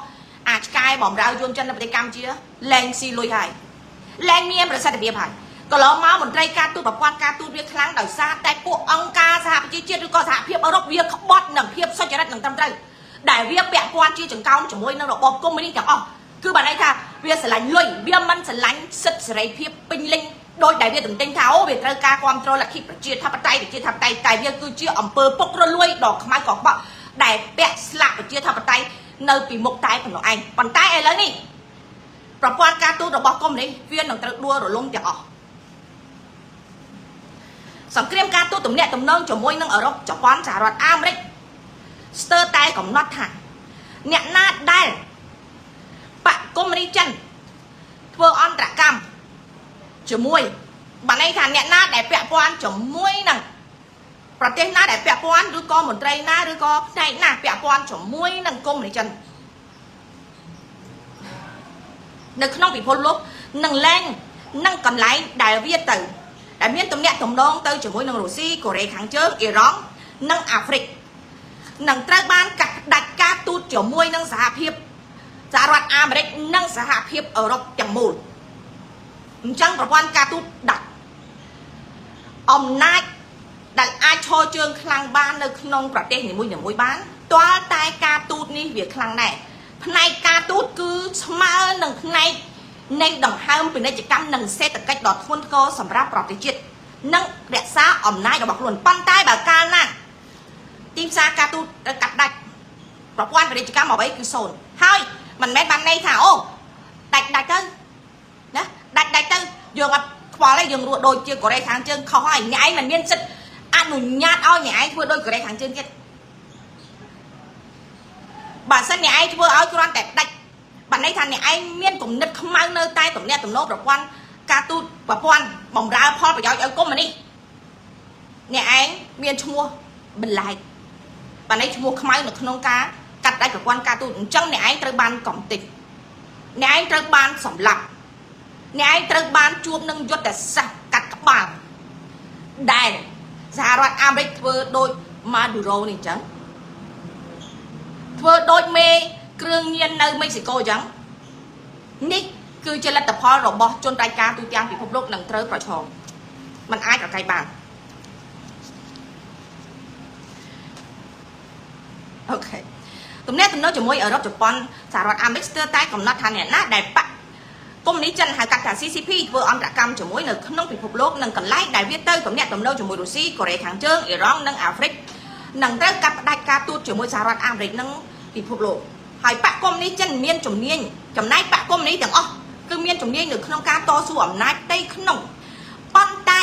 អាចឆ្កែបំរើយន្តចិននៅប្រទេសកម្ពុជាលែងស៊ីលុយហើយលែងមានប្រសិទ្ធភាពហើយកន្លងមកមន្ត្រីការទូតប្រព័ន្ធការទូតវាខ្លាំងដោយសារតែពួកអង្គការសហប្រជាជាតិឬក៏សហភាពអឺរ៉ុបវាក្បត់នឹងភាពសុចរិតនិងត្រឹមត្រូវដែលវាពាក់ព័ន្ធជាចង្កោមជាមួយនឹងរបបកុម្មុយនីសទាំងអស់គឺបានន័យថាវាស្រឡាញ់លុយវាមិនស្រឡាញ់សិទ្ធិសេរីភាពពេញលេញដោយដែលវាទន្ទិញថាអូវាត្រូវការគ្រប់គ្រងលទ្ធិប្រជាធិបតេយ្យប្រជាធិបតេយ្យតែវាគឺជាអំពើពុករលួយដ៏ខ្មៅកខ្វក់ដែលពាក់ស្លាកប្រជាធិបតេយ្យនៅពីមុខតែប៉ុណ្ណោះឯងប៉ុន្តែឥឡូវនេះប្រព័ន្ធការទូតរបស់កុម្មុយនីសវានឹងត្រូវដួលរលំទាំងអស់សង្គ្រាមការទូតទំនាក់ទំនងជាមួយនឹងអឺរ៉ុបជប៉ុនសហរដ្ឋអាមេរិកស្ទើរតែកំណត់ថាអ្នកណាដែលបកកុម្មុយនីសចិនធ្វើអន្តរកម្មជាមួយបានន័យថាអ្នកណាដែលពាក់ព័ន្ធជាមួយនឹងប្រទេសណាដែលពាក់ព័ន្ធឬក៏មន្ត្រីណាឬក៏ផ្នែកណាពាក់ព័ន្ធជាមួយនឹងកុម្មុយនីសចិននៅក្នុងពិភពលោកនឹងលែងនឹងកន្លែងដែលវាទៅដែលមានទំនាក់ទំនងទៅជាមួយនឹងរុស្ស៊ីកូរ៉េខាងជើងអ៊ីរ៉ង់និងអាហ្វ្រិកនឹងត្រូវបានកាត់ផ្ដាច់ការទូតជាមួយនឹងសហភាពសហរដ្ឋអាមេរិកនិងសហភាពអឺរ៉ុបទាំងមូលអញ្ចឹងប្រព័ន្ធការទូតដាច់អំណាចដែលអាចឈរជើងខ្លាំងបាននៅក្នុងប្រទេសនីមួយៗបានទាល់តែការទូតនេះវាខ្លាំងដែរផ្នែកការទូតគឺស្មើនឹងផ្នែកនៃដង្ហើមពាណិជ្ជកម្មនិងសេដ្ឋកិច្ចដ៏ធ្ងន់ធ្ងរសម្រាប់ប្រទេសជាតិនិងរក្សាអំណាចរបស់ខ្លួនប៉ុន្តែបើកាលណាទីផ្សារការទូតត្រូវកាត់ដាច់ប្រព័ន្ធពាណិជ្ជកម្មអ្វីគឺសូន្យហើយ មិនមែនបានន័យថាអូដាច់ដាច់ទៅណាដាច់ដាច់ទៅយើងអត់ខ្វល់ទេយើងរស់ដូចជាកូរ៉េខាងជើងខុសហើយអ្នកឯងមិនមានសិទ្ធិអនុញ្ញាតឲ្យអ្នកឯងធ្វើដូចកូរ៉េខាងជើងទៀតបើសិនអ្នកឯងធ្វើឲ្យគ្រាន់តែដាច់បានន័យថាអ្នកឯងមានគំនិតខ្មៅនៅតែទំនាក់ទំនងប្រព័ន្ធការទូតប្រព័ន្ធបំរើផលប្រយោជន៍ឲ្យកុម្មុយនីសអ្នកឯងមានឈ្មោះបន្លែកបានន័យឈ្មោះខ្មៅនៅក្នុងការកាត់ដាច់ប្រព័ន្ធការទូតអញ្ចឹងអ្នកឯងត្រូវបានកំទេចអ្នកឯងត្រូវបានសម្លាប់អ្នកឯងត្រូវបានជួបនឹងយុទ្ធសាស្ត្រកាត់ក្បាលដែលសហរដ្ឋអាមេរិកធ្វើដូចម៉ាឌូរ៉ូនេះអញ្ចឹងធ្វើដូចមេគ្រឿងញៀននៅមិចស៊ីកូអញ្ចឹងនេះគឺជាលទ្ធផលរបស់ជនរាជការទូទាំងពិភពលោកនឹងត្រូវប្រឈមมันអាចប្រកែកបាន OK ទំនាក់ទំនងជាមួយអឺរ៉ុបជប៉ុនសហរដ្ឋអាមេរិកស្ទើរតែកំណត់ថាអ្នកណាដែលបកកុម្មុយនីសចិនហៅកាត់ថា CCP ធ្វើអន្តរកម្មជាមួយនៅក្នុងពិភពលោកនិងកន្លែងដែលវាទៅទំនាក់ទំនងជាមួយរុស្ស៊ីកូរ៉េខាងជើងអ៊ីរ៉ង់និងអាហ្វ្រិកនឹងត្រូវកាត់ផ្ដាច់ការទូតជាមួយសហរដ្ឋអាមេរិកនិងពិភពលោកហើយបកកុម្មុយនីសចិនមានជំនាញចំណែកបកកុម្មុយនីសទាំងអស់គឺមានជំនាញនៅក្នុងការតស៊ូអំណាចផ្ទៃក្នុងប៉ុន្តែ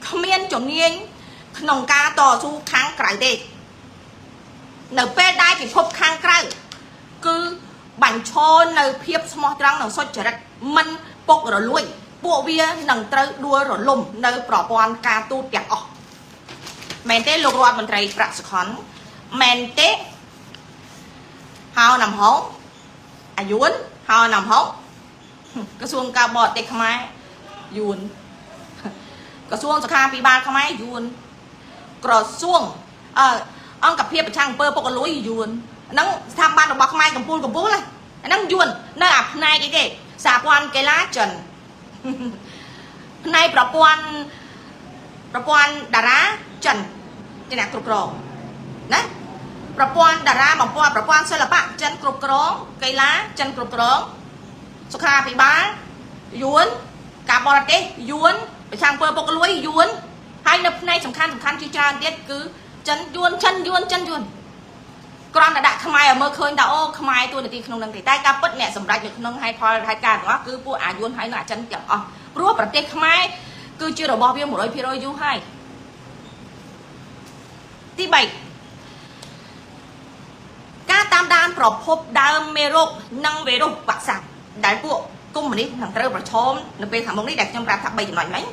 គ្មានជំនាញក្នុងការតស៊ូខាងក្រៅទេនៅពេលដែលពិភពខាងក្រៅគឺបញ្ឈរនៅភាពស្មោះត្រង់និងសុចរិតមិនពុករលួយពួកវានឹងត្រូវដួលរលំនៅប្រព័ន្ធការទូតទាំងអស់មែនទេលោករដ្ឋមន្ត្រីប្រាក់សុខុនមែនទេហៅណាំហុងអាយុនហៅណាំហុងក្រសួងការបរទេសខ្មែរយួនក្រសួងសុខាភិបាលខ្មែរយួនក្រសួងអឺអង្គភាពប្រឆាំងអំពើពុករលួយយួនហ្នឹងស្ថាប័នរបស់ខ្មែរកម្ពុជាកម្ពុជាហ្នឹងយួននៅអាផ្នែកអីគេសហព័ន្ធកីឡាចិនផ្នែកប្រព័ន្ធតារាចិនជាអ្នកគ្រប់គ្រងណាប្រព័ន្ធតារាបំពន់ប្រព័ន្ធសិល្បៈចិនគ្រប់គ្រងកីឡាចិនគ្រប់គ្រងសុខាភិបាលយួនការបរទេសយួនប្រឆាំងអំពើពុករលួយយួនហើយនៅផ្នែកសំខាន់សំខាន់ជាច្រើនទៀតគឺចិនយួនចិនយួនចិនយួនគ្រាន់តែដាក់ខ្មែរឲ្យមើលឃើញថាអូខ្មែរតួនាទីក្នុងនឹងទេតែការពិតអ្នកសម្រេចនៅក្នុងហេតុផលហេតុការណ៍ទាំងអស់គឺពួកអាយួនហើយនិងអាចិនទាំងអស់ព្រោះប្រទេសខ្មែរគឺជារបស់វា100%យូរហើយទី3ការតាមដានប្រភពដើមមេរោគនិងវីរុសវ៉ាក់សាំងដែលពួកកុម្មុយនីសនឹងត្រូវប្រឈមនៅពេលខាងមុខនេះដែលខ្ញុំប្រាប់ថា3ចំណុចមិញ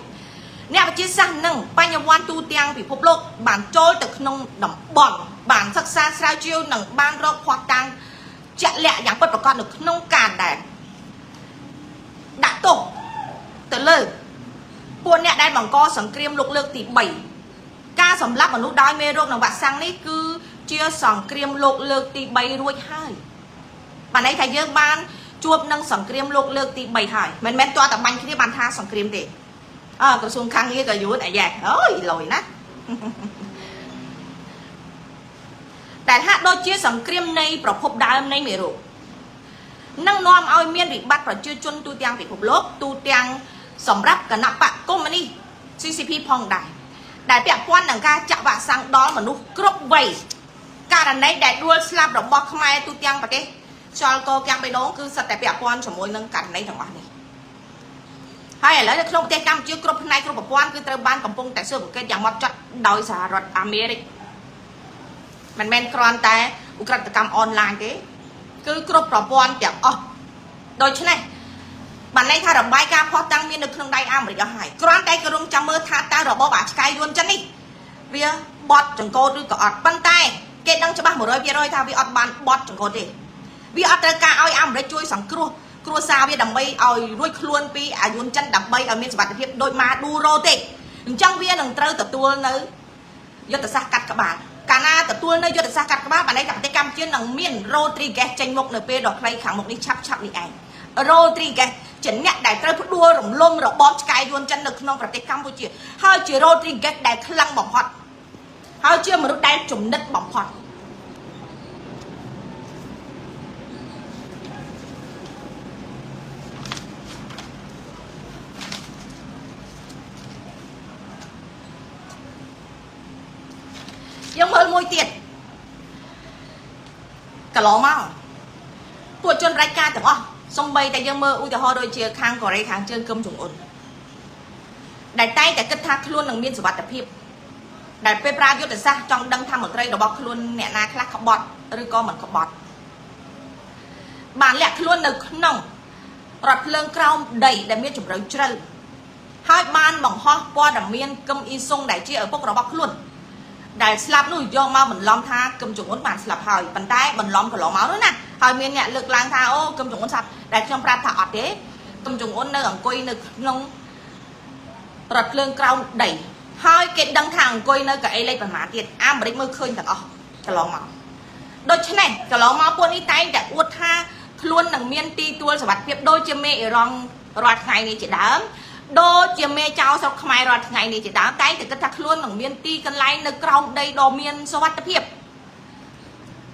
អ្នកវិទ្យាសាស្ត្រនិងបញ្ញវន្តទូទាំងពិភពលោកបានចូលទៅក្នុងតំបន់បានសិក្សាស្រាវជ្រាវនិងបានរកភស្តុតាងជាក់លាក់យ៉ាងពិតប្រាកដនៅក្នុងការដែលដាក់ទោសទៅលើពួកអ្នកដែលបង្កសង្គ្រាមលោកលើកទី3ការសម្លាប់មនុស្សដោយមេរោគនិងវ៉ាក់សាំងនេះគឺជាសង្គ្រាមលោកលើកទី3រួចហើយបានន័យថាយើងបានជួបនឹងសង្គ្រាមលោកលើកទី3ហើយមិនមែនទាល់តែបាញ់គ្នាបានថាសង្គ្រាមទេអើក្រសួងខាងងារក៏យួនអាយ៉ែអូយលយណាដែលហាក់ដូចជាសង្គ្រាមនៃប្រភពដើមនៃមេរោគនឹងនាំឲ្យមានវិបត្តិប្រជាជនទូទាំងពិភពលោកទូទាំងសម្រាប់គណៈបកកុម្មុយនីស CCP ផងដែរដែលពាក់ព័ន្ធនឹងការចាក់វ៉ាក់សាំងដល់មនុស្សគ្រប់វ័យករណីដែលដួលស្លាប់របស់ខ្មែរទូទាំងប្រទេសខ្យល់កកាំងបេះដូងគឺសិតតែពាក់ព័ន្ធជាមួយនឹងករណីទាំងអស់នេះហើយឥឡូវនៅក្នុងប្រទេសកម្ពុជាគ្រប់ផ្នែកគ្រប់ប្រព័ន្ធគឺត្រូវបានកំពុងតែស៊ើបអង្កេតយ៉ាងម៉ត់ចត់ដោយសហរដ្ឋអាមេរិកមិនមែនគ្រាន់តែឧក្រិដ្ឋកម្មអនឡាញទេគឺគ្រប់ប្រព័ន្ធទាំងអស់ដូច្នេះបានន័យថារបាយការណ៍ភស្តុតាងមាននៅក្នុងដៃអាមេរិកអស់ហើយគ្រាន់តែក្រុមចាំមើលថាតើរបបអាឆ្កែយួនចិននេះវាបត់ចង្កូតឬក៏អត់ប៉ុន្តែគេដឹងច្បាស់100%ថាវាអត់បានបត់ចង្កូតទេវាអត់ត្រូវការឲ្យអាមេរិកជួយសង្គ្រោះគ្រួសារវាដើម្បីឲ្យរួចខ្លួនពីអាយុនចិនដើម្បីឲ្យមានសុវត្ថិភាពដូចម៉ាឌូរ៉ូទេអញ្ចឹងវានឹងត្រូវទទួលនៅយុទ្ធសាស្ត្រកាត់ក្បាលកាលណាទទួលនៅយុទ្ធសាស្ត្រកាត់ក្បាលបានន័យថាប្រទេសកម្ពុជានឹងមានរ៉ូទ្រីហ្គេសចេញមុខនៅពេលដ៏ខ្លីខាងមុខនេះឆាប់ឆាប់នេះឯងរ៉ូទ្រីហ្គេសជាអ្នកដែលត្រូវផ្ដួលរំលំរបបឆ្កែយួនចិននៅក្នុងប្រទេសកម្ពុជាហើយជារ៉ូទ្រីហ្គេសដែលខ្លាំងបំផុតហើយជាមនុស្សដែលចំណិតបំផុតយើងមើលមួយទៀតកន្លងមក ពួកជនផ្ដាច់ការទាំងអស់សំបីតែយើងមើលឧទាហរណ៍ដូចជាខាងកូរ៉េខាងជើងគឹមចុងអ៊ុនដែលតែងតែគិតថាខ្លួននឹងមានសុវត្ថិភាពដែលពេលប្រាយុទ្ធសាស្ត្រចង់ដឹងថាមន្ត្រីរបស់ខ្លួនអ្នកណាខ្លះក្បត់ឬក៏មិនក្បត់បានលាក់ខ្លួននៅក្នុងរថភ្លើងក្រោមដីដែលមានជម្រៅជ្រៅហើយបានបង្ហោះព័ត៌មានគឹមអ៊ីសុងដែលជាឪពុករបស់ខ្លួនដែលស្លាប់នោះយកមកបន្លំថាគឹមចុងអ៊ុនបានស្លាប់ហើយប៉ុន្តែបន្លំកន្លងមកនោះណាហើយមានអ្នកលើកឡើងថាអូគឹមចុងអ៊ុនស្លាប់ដែលខ្ញុំប្រាប់ថាអត់ទេគឹមចុងអ៊ុននៅអង្គុយនៅក្នុងរថភ្លើងក្រោមដីហើយគេដឹងថាអង្គុយនៅកៅអីលេខប្រមាណទៀតអាមេរិកមើលឃើញទាំងអស់កន្លងមកដូច្នេះកន្លងមកពួកនេះតែងតែអួតថាខ្លួននឹងមានទីទួលសុវត្ថិភាពដូចជាមេអ៊ីរ៉ង់រាល់ថ្ងៃនេះជាដើមដូចជាមេចៅស្រុកខ្មែររាល់ថ្ងៃនេះជាដើមតែងតែគិតថាខ្លួននឹងមានទីកន្លែងនៅក្រោមដីដ៏មានសុវត្ថិភាព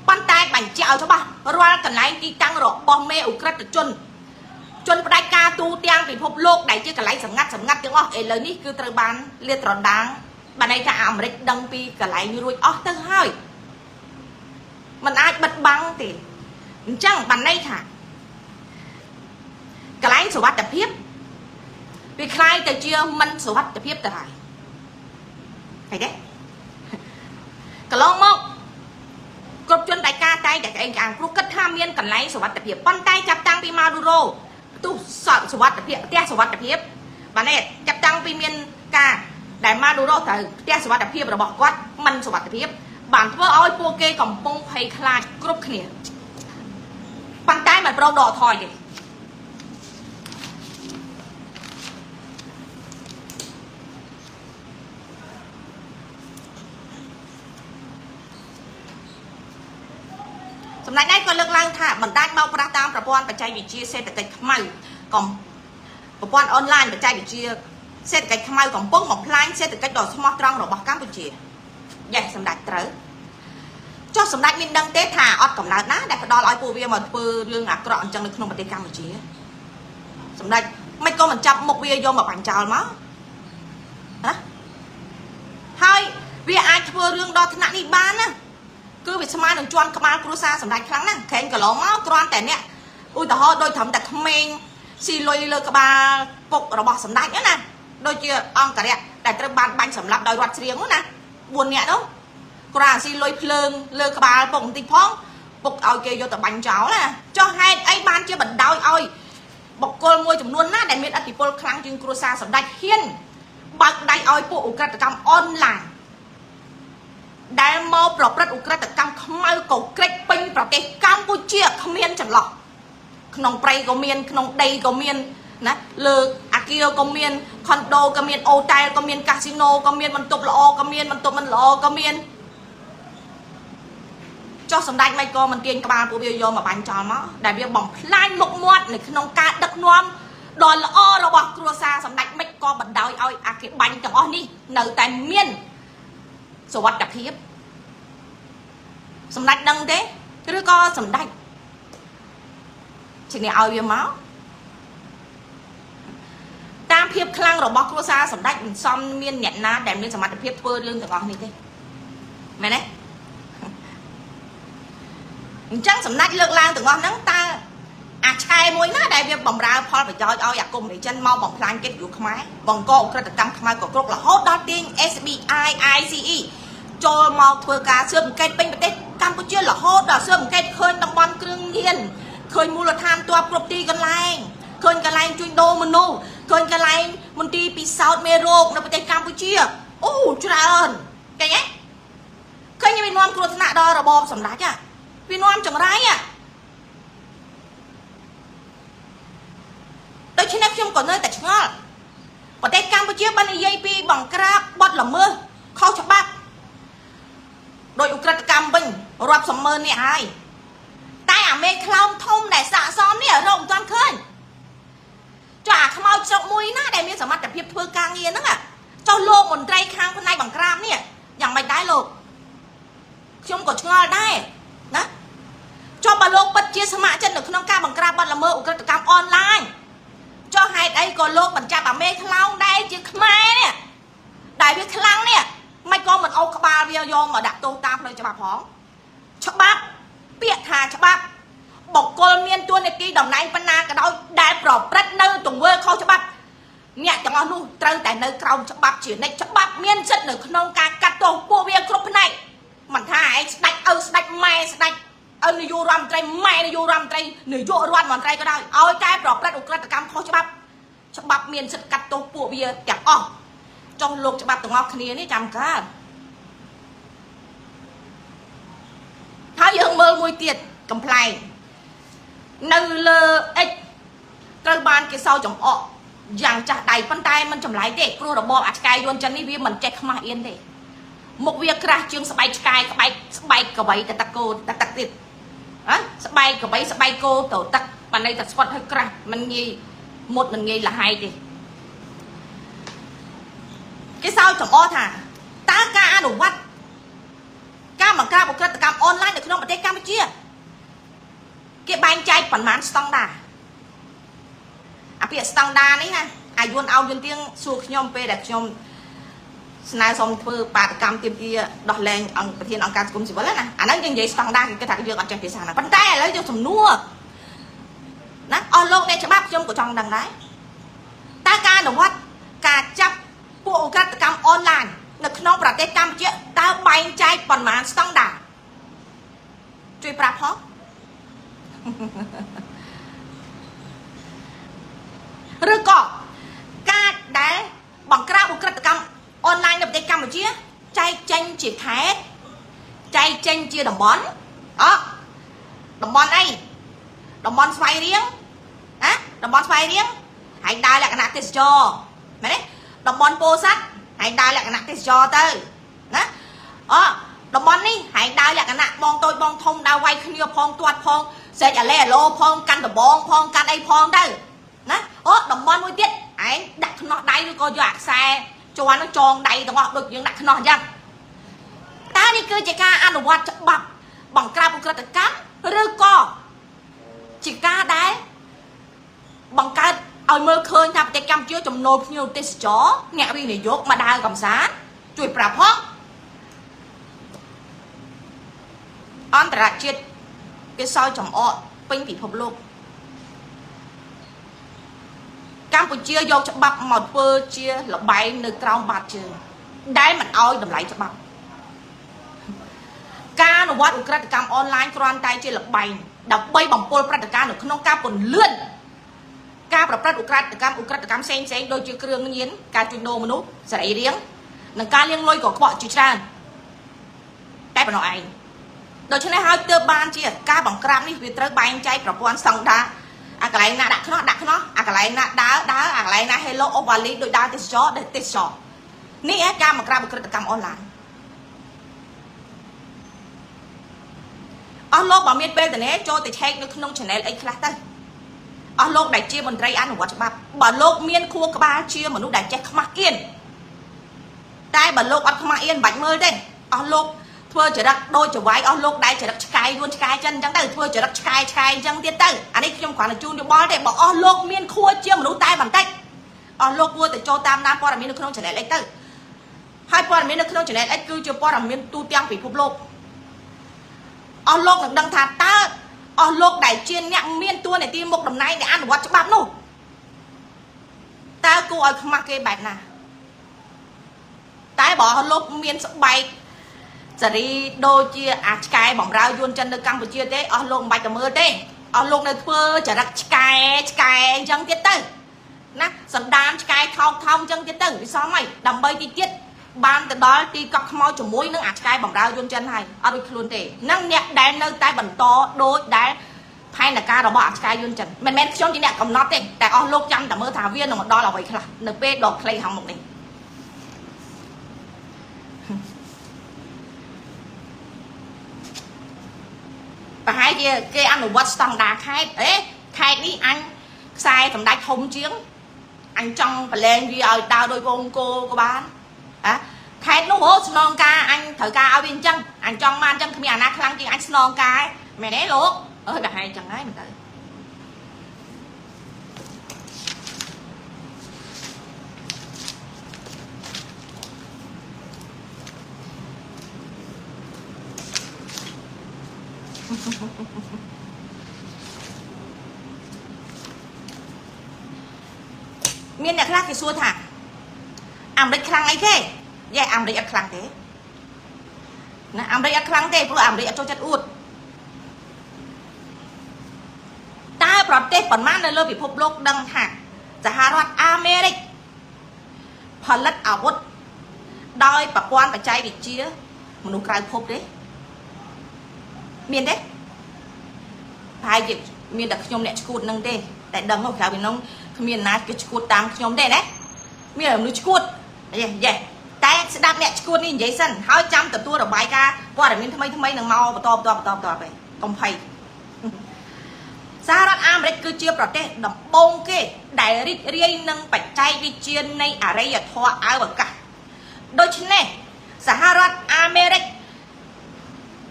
ប៉ុន្តែបញ្ជាក់ឲ្យច្បាស់រាល់កន្លែងទីតាំងរបស់មេឧក្រិដ្ឋជនជនផ្ដាច់ការទូទាំងពិភពលោកដែលជាកន្លែងសម្ងាត់សម្ងាត់ទាំងអស់ឥឡូវនេះគឺត្រូវបានលាតត្រដាងបានន័យថាអាមេរិកដឹងពីកន្លែងរួចអស់ទៅហើយมันអាចបិទបាំងទេអញ្ចឹងបានន័យថាកន្លែងសុវត្ថិភាពវាคล้ายទៅជាមិនសុវត្ថិភាពទៅហើយឃើញទេកន្លងមកគ្រប់ជនដែលការតែងតែក្អេងក្អាងព្រោះគិតថាមានកន្លែងសុវត្ថិភាពប៉ុន្តែចាប់តាំងពីម៉ាឌូរ៉ូផ្ទុះសុវត្ថិភាពផ្ទះសុវត្ថិភាពបាទនេះចាប់តាំងពីមានការដែលម៉ាឌូរ៉ូត្រូវផ្ទះសុវត្ថិភាពរបស់គាត់មិនសុវត្ថិភាពបានធ្វើឲ្យពួកគេកំពុងភ័យខ្លាចគ្រប់គ្នាប៉ុន្តែមិនព្រមដកថយទេសម្ដេចណៃក៏លើកឡើងថាបណ្ដាញបោកប្រាស់តាមប្រព័ន្ធបច្ចេកវិទ្យាសេដ្ឋកិច្ចខ្មៅកំប្រព័ន្ធអនឡាញបច្ចេកវិទ្យាសេដ្ឋកិច្ចខ្មៅកំពុងបំផ្លាញសេដ្ឋកិច្ចដ៏ស្មោះត្រង់របស់កម្ពុជាយ៉េសម្ដេចត្រូវចុះសម្ដេចមានដឹងទេថាអត់កំណើតណាដែលផ្ដល់ឲ្យពួកវាមកធ្វើរឿងអាក្រក់អញ្ចឹងនៅក្នុងប្រទេសកម្ពុជាសម្ដេចមិនក៏មិនចាប់មុខវាយកមកបាញ់ចោលមកណាហើយវាអាចធ្វើរឿងដល់ថ្នាក់នេះបានណាគឺវាស្មើនឹងជន់ក្បាលគ្រួសារសម្ដេចខ្លាំងណាស់ក្រែងកន្លងមកគ្រាន់តែអ្នកឧទាហរណ៍ដូចត្រឹមតែក្មេងស៊ីលុយលើក្បាលពុករបស់សម្ដេចណាដូចជាអង្គរៈដែលត្រូវបានបាញ់សម្លាប់ដោយរដ្ឋច្រៀងណា4នាក់នោះគ្រាន់ស៊ីលុយភ្លើងលើក្បាលពុកបន្តិចផងពុកឲ្យគេយកទៅបាញ់ចោលណាចុះហេតុអីបានជាបណ្ដោយឲ្យបុគ្គលមួយចំនួនណាដែលមានឥទ្ធិពលខ្លាំងជាងគ្រួសារសម្ដេចហ៊ានបើកដៃឲ្យពួកឧក្រិដ្ឋកម្មអនឡាញដែលមកប្រព្រឹត្តឧក្រិដ្ឋកម្មខ្មៅកក្រិចពេញប្រទេសកម្ពុជាគ្មានចន្លោះក្នុងព្រៃក៏មានក្នុងដីក៏មានណាលើអាគារក៏មានខុនដូក៏មានអូតែលក៏មានកាស៊ីណូក៏មានបន្ទប់ល្អក៏មានបន្ទប់មិនល្អក៏មានចុះសម្ដេចមិនក៏មិនទាញក្បាលពួកវាយកមកបាញ់ចោលមកដែលវាបំផ្លាញមុខមាត់នៅក្នុងការដឹកនាំដ៏ល្អរបស់គ្រួសារសម្ដេចមិនក៏បណ្ដោយឲ្យអាគេបាញ់ទាំងអស់នេះនៅតែមានសុវត្ថិភាពសម្ដេចដឹងទេឬក៏សម្ដេចជាអ្នកឲ្យវាមកតាមភាពខ្លាំងរបស់គ្រួសារសម្ដេចមិនសមមានអ្នកណាដែលមានសមត្ថភាពធ្វើរឿងទាំងអស់នេះទេមែនទេអញ្ចឹងសម្ដេចលើកឡើងទាំងអស់ហ្នឹងតើអាឆែមួយណាដែលវាបំរើផលប្រយោជន៍ឲ្យអាកុម្មុយនីចិនមកបំផ្លាញកិត្តិយសខ្មែរបង្កឧក្រិដ្ឋកម្មខ្មៅក៏គ្រប់រហូតដល់ទាញ SBI ICE ចូលមកធ្វើការស៊ើបអង្កេតពេញប្រទេសកម្ពុជារហូតដល់ស៊ើបអង្កេតឃើញតំបន់គ្រឿងញៀនឃើញមូលដ្ឋានទ័ពគ្រប់ទីកន្លែងឃើញកន្លែងជួញដូរមនុស្សឃើញកន្លែងមន្ទីរពិសោធន៍មេរោគនៅប្រទេសកម្ពុជាអូច្រើនឃើញទេឃើញវានាំគ្រោះថ្នាក់ដល់របបសម្ដេចវានាំចង្រៃដូច្នេះខ្ញុំក៏នៅតែឆ្ងល់ប្រទេសកម្ពុជាបាននិយាយពីបង្ក្រាបបទល្មើសខុសច្បាប់ដោយឧក្រិដ្ឋកម្មវិញរាប់សម៉ឺននេះហើយតែអាមេខ្លោងធំដែលសាកសមនេះរកមិនទាន់ឃើញចុះអាខ្មោចស្រុកមួយណាដែលមានសមត្ថភាពធ្វើការងារហ្នឹងចុះលោកមន្ត្រីខាងផ្នែកបង្ក្រាបនេះយ៉ាងម៉េចដែរលោកខ្ញុំក៏ឆ្ងល់ដែរណាចុះបើលោកពិតជាស្ម័គ្រចិត្តនៅក្នុងការបង្ក្រាបបទល្មើសឧក្រិដ្ឋកម្មអនឡាញចុះហេតុអីក៏លោកមិនចាប់អាមេខ្លោងដែលជាខ្មែរនេះដែលវាខ្លាំងនេះមិនក៏មិនអូសក្បាលវាយកមកដាក់ទោសតាមផ្លូវច្បាប់ផងច្បាប់ពាក្យថាច្បាប់បុគ្គលមាន តំណែងប៉ុណ្ណាក៏ដោយដែលប្រព្រឹត្តនៅទង្វើខុសច្បាប់អ្នកទាំងអស់នោះត្រូវតែនៅក្រោមច្បាប់ជានិច្ចច្បាប់មានសិទ្ធិនៅក្នុងការកាត់ទោសពួកវាគ្រប់ផ្នែកមិនថាឯងស្ដាច់ឪស្ដាច់ម៉ែស្ដាច់ឪនាយករដ្ឋមន្ត្រីម៉ែនាយករដ្ឋមន្ត្រីនាយករដ្ឋមន្ត្រីក៏ដោយឲ្យតែប្រព្រឹត្តឧក្រិដ្ឋកម្មខុសច្បាប់ច្បាប់មានសិទ្ធិកាត់ទោសពួកវាទាំងអស់ចុះលោកច្បាប់ទាំងអស់គ្នានេះចាំកើតហើយយើងមើលមួយទៀតកំ pl ែងនៅលើ X ត្រូវបានគេសោចំអកយ៉ាងចាស់ដៃប៉ុន្តែมันចម្លែកទេព្រោះរបបអាឆ្កែយួនចិននេះវាមិនចេះខ្មាស់អៀនទេមុខវាក្រាស់ជាងស្បែកឆ្កែក្បែកស្បែកកវៃតតកោតទឹកទៀតហ៎ស្បែកកវៃស្បែកគោទៅទឹកបានន័យថាស្វិតឲ្យក្រាស់มันងាយមុតមិនងាយលហែកទេគេសោចំអកថាតើការអនុវត្តការបង្ក្រាបឧក្រិដ្ឋកម្មអនឡាញនៅក្នុងប្រទេសកម្ពុជាគេបែងចែកប៉ុន្មានស្តង់ដារអាពាក្យស្តង់ដារនេះណាអាយួនអោយួនទៀងសួរខ្ញុំពេលដែលខ្ញុំស្នើសុំធ្វើបាតកម្មទាមទារដោះលែងអង្គប្រធានអង្គការសង្គមស៊ីវិលណាអាហ្នឹងយើងនិយាយស្តង់ដារគេគិតថាយើងអត់ចេះភាសាហ្នឹងប៉ុន្តែឥឡូវយកសំណួរណាអស់លោកអ្នកច្បាប់ខ្ញុំក៏ចង់ដឹងដែរតើការអនុវត្តការចាប់ពួកឧក្រិដ្ឋកម្មអនឡាញនៅក្នុងប្រទេសកម្ពុជាតើបែងចែកប៉ុន្មានស្តង់ដារជួយប្រាប់ផងឬក៏ការដែលបង្ក្រាបឧក្រិដ្ឋកម្មអនឡាញនៅប្រទេសកម្ពុជាចែកចេញជាខេត្តចែកចេញជាតំបន់អតំបន់អីតំបន់ស្វាយរៀងណាតំបន់ស្វាយរៀងហើយដើរលក្ខណៈទេសចរមែនទេតំបន់ពោធិ៍សាត់ហើយដើរលក្ខណៈទេសចរទៅណាអតំបន់នេះហើយដើរលក្ខណៈបងតូចបងធំដើរវាយគ្នាផងទាត់ផងស្រែកអាឡេអាឡូផងកាន់ដបងផងកាន់អីផងទៅណាអូតំបន់មួយទៀតឯងដាក់ខ្នោះដៃឬក៏យកអាខ្សែជាន់នឹងចងដៃទាំងអស់ដូចយើងដាក់ខ្នោះអញ្ចឹងតើនេះគឺជាការអនុវត្តច្បាប់បង្ក្រាបឧក្រិដ្ឋកម្មឬក៏ជាការដែលបង្កើតឲ្យមើលឃើញថាប្រទេសកម្ពុជាចំណូលភ្ញៀវទេសចរអ្នកវិនិយោគមកដើរកំសាន្តជួយប្រាប់ផងអន្តរជាតិគេសោយចំអកពេញពិភពលោកកម្ពុជាយកច្បាប់មកធ្វើជាលបែងនៅក្រោមបាតជើងដែលមិនអោយតម្លៃច្បាប់ការអនុវត្តឧក្រិដ្ឋកម្មអនឡាញគ្រាន់តែជាលបែងដើម្បីបំពុលព្រឹត្តិការណ៍នៅក្នុងការពន្លឿនការប្រព្រឹត្តឧក្រិដ្ឋកម្មផ្សេងផ្សេងដូចជាគ្រឿងញៀនការជួញដូរមនុស្សសរីរាង្គនិងការលាងលុយកខ្វក់ជាច្រើនតែប៉ុណ្ណោះឯងដូច្នេះហើយទើបបានជាការបង្ក្រាបនេះវាត្រូវបែងចែកប្រព័ន្ធស្តង់ដារអាកន្លែងណាដាក់ខ្នោះដាក់ខ្នោះអាកន្លែងណាដើរដើរអាកន្លែងណា Hello អូវ៉ាលីដោយដើរទេសចរទេសចរនេះឯងការបង្ក្រាបឧក្រិដ្ឋកម្មអនឡាញអស់លោកបើមានពេលតនេចូលទៅឆែកនៅក្នុង channel អីខ្លះទៅអស់លោកដែលជាមន្ត្រីអនុវត្តច្បាប់បើលោកមានខួរក្បាលជាមនុស្សដែលចេះខ្មាស់អៀនតែបើលោកអត់ខ្មាស់អៀនមិនបាច់មើលទេអស់លោកធ្វើចរិតដូចចវាយអស់លោកដែលចរិតឆ្កែយួនឆ្កែចិនអញ្ចឹងទៅធ្វើចរិតឆ្កែឆ្កែអញ្ចឹងទៀតទៅអានេះខ្ញុំគ្រាន់តែជូនយោបល់ទេបើអស់លោកមានខួរជាមនុស្សតែបន្តិចអស់លោកគួរតែចូលតាមដានព័ត៌មាននៅក្នុង channel X ទៅហើយព័ត៌មាននៅក្នុង channel X គឺជាព័ត៌មានទូទាំងពិភពលោកអស់លោកនឹងដឹងថាតើអស់លោកដែលជាអ្នកមានតួនាទីមុខតំណែងដែលអនុវត្តច្បាប់នោះតើគួរឲ្យខ្មាស់គេបែបណាតែបើអស់លោកមានស្បែកសេរីដូចជាអាឆ្កែបំរើយួនចិននៅកម្ពុជាទេអស់លោកមិនបាច់ទៅមើលទេអស់លោកនៅធ្វើចរិតឆ្កែឆ្កែអញ្ចឹងទៀតទៅណាសណ្ដានឆ្កែថោកថោងអញ្ចឹងទៀតទៅវាសមហើយដើម្បីទីទៀតបានទៅដល់ទីកក់ខ្មោចជាមួយនឹងអាឆ្កែបំរើយួនចិនហើយអត់ដូចខ្លួនទេហ្នឹងអ្នកដែលនៅតែបន្តដូចដែលផែនការរបស់អាឆ្កែយួនចិនមិនមែនខ្ញុំជាអ្នកកំណត់ទេតែអស់លោកចាំតែមើលថាវានឹងមកដល់អ្វីខ្លះនៅពេលដ៏ខ្លីខាងមុខនេះប្រហែលជាគេអនុវត្តស្តង់ដារខេត្តអេខេត្តនេះអញខ្សែសម្ដេចធំជាងអញចង់ប្រឡែងវាឲ្យដើរដោយវងគោក៏បានហ៎ខេត្តនោះហូស្នងការអញត្រូវការឲ្យវាអញ្ចឹងអញចង់បានអញ្ចឹងគ្មានអាណាខ្លាំងជាងអញស្នងការមែនទេលោកអើយប្រហែលអញ្ចឹងហើយមិនទៅ មានអ្នកខ្លះគេសួរថាអាមេរិកខ្លាំងអីគេយ៉ែអាមេរិកអត់ខ្លាំងទេណាអាមេរិកអត់ខ្លាំងទេព្រោះអាមេរិកអត់ចូលចិត្តអួតតើប្រទេសប៉ុន្មាននៅលើពិភពលោកដឹងថាសហរដ្ឋអាមេរិកផលិតអាវុធដោយប្រព័ន្ធបច្ចេកវិទ្យាមនុស្សក្រៅភពទេមានទេប្រហែលជាមានតែខ្ញុំអ្នកឈួតនឹងទេតែដឹងមកក្រៅពីនោះគ្មានណាគេឈួតតាមខ្ញុំទេណាមានមនុស្សឈួតយេយេតែស្ដាប់អ្នកឈួតនេះនិយាយសិនហើយចាំទទួលរបាយការណ៍ព័ត៌មានថ្មីថ្មីនឹងមកបន្តបន្តបន្តបន្តទៅកុំភ័យសហរដ្ឋអាមេរិកគឺជាប្រទេសដំបូងគេដែលរីករាយនឹងបច្ចេកវិទ្យានៃអរិយធម៌អវកាសដូច្នេះសហរដ្ឋអាមេរិក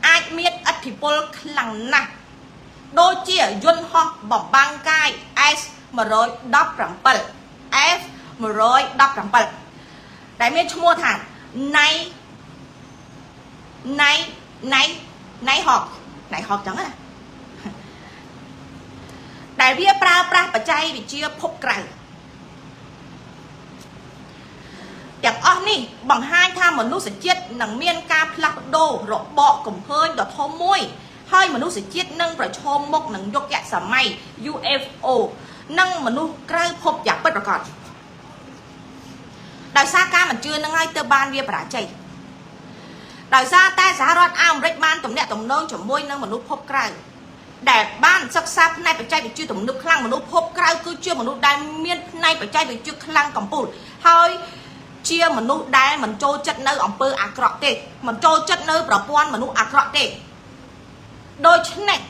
អាចមានឥទ្ធិពលខ្លាំងណាស់ដូចជាយន្តហោះបំបាំងកាយ S117 S117 ដែលមានឈ្មោះថាណៃណៃណៃណៃហកណៃហកចឹងណាដែលវាប្រើប្រាស់បច្ចេកវិទ្យាភពក្រៅទាំងអស់នេះបង្ហាញថាមនុស្សជាតិនឹងមានការផ្លាស់ប្ដូររបកកំហើញដ៏ធំមួយហើយមនុស្សជាតិនឹងប្រឈមមុខនឹងយុគសម័យ UFO និងមនុស្សក្រៅភពយ៉ាងពិតប្រាកដដោយសារការមិនជឿនឹងហើយទើបបានវាបរាជ័យដោយសារតែសហរដ្ឋអាមេរិកបានទំនាក់ទំនងជាមួយនឹងមនុស្សភពក្រៅដែលបានសិក្សាផ្នែកបច្ចេកវិទ្យាទំនើបខ្លាំងមនុស្សភពក្រៅគឺជាមនុស្សដែលមានផ្នែកបច្ចេកវិទ្យាខ្លាំងកំពូលហើយជាមនុស្សដែលមិនចូលចិត្តនៅអំពើអាក្រក់ទេមិនចូលចិត្តនៅប្រព័ន្ធមនុស្សអាក្រក់ទេដូច្នេះ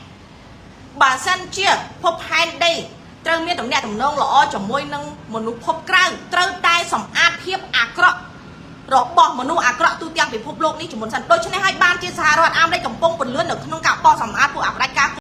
បើសិនជាភពផែនដីត្រូវមានទំនាក់ទំនងល្អជាមួយនឹងមនុស្សភពក្រៅត្រូវតែសម្អាតភាពអាក្រក់របស់មនុស្សអាក្រក់ទូទាំងពិភពលោកនេះជាមុនសិនដូច្នេះហើយបានជាសហរដ្ឋអាមេរិកកំពុងពន្លឿននៅក្នុងការបោសសម្អាតពួកអបដាច់ការ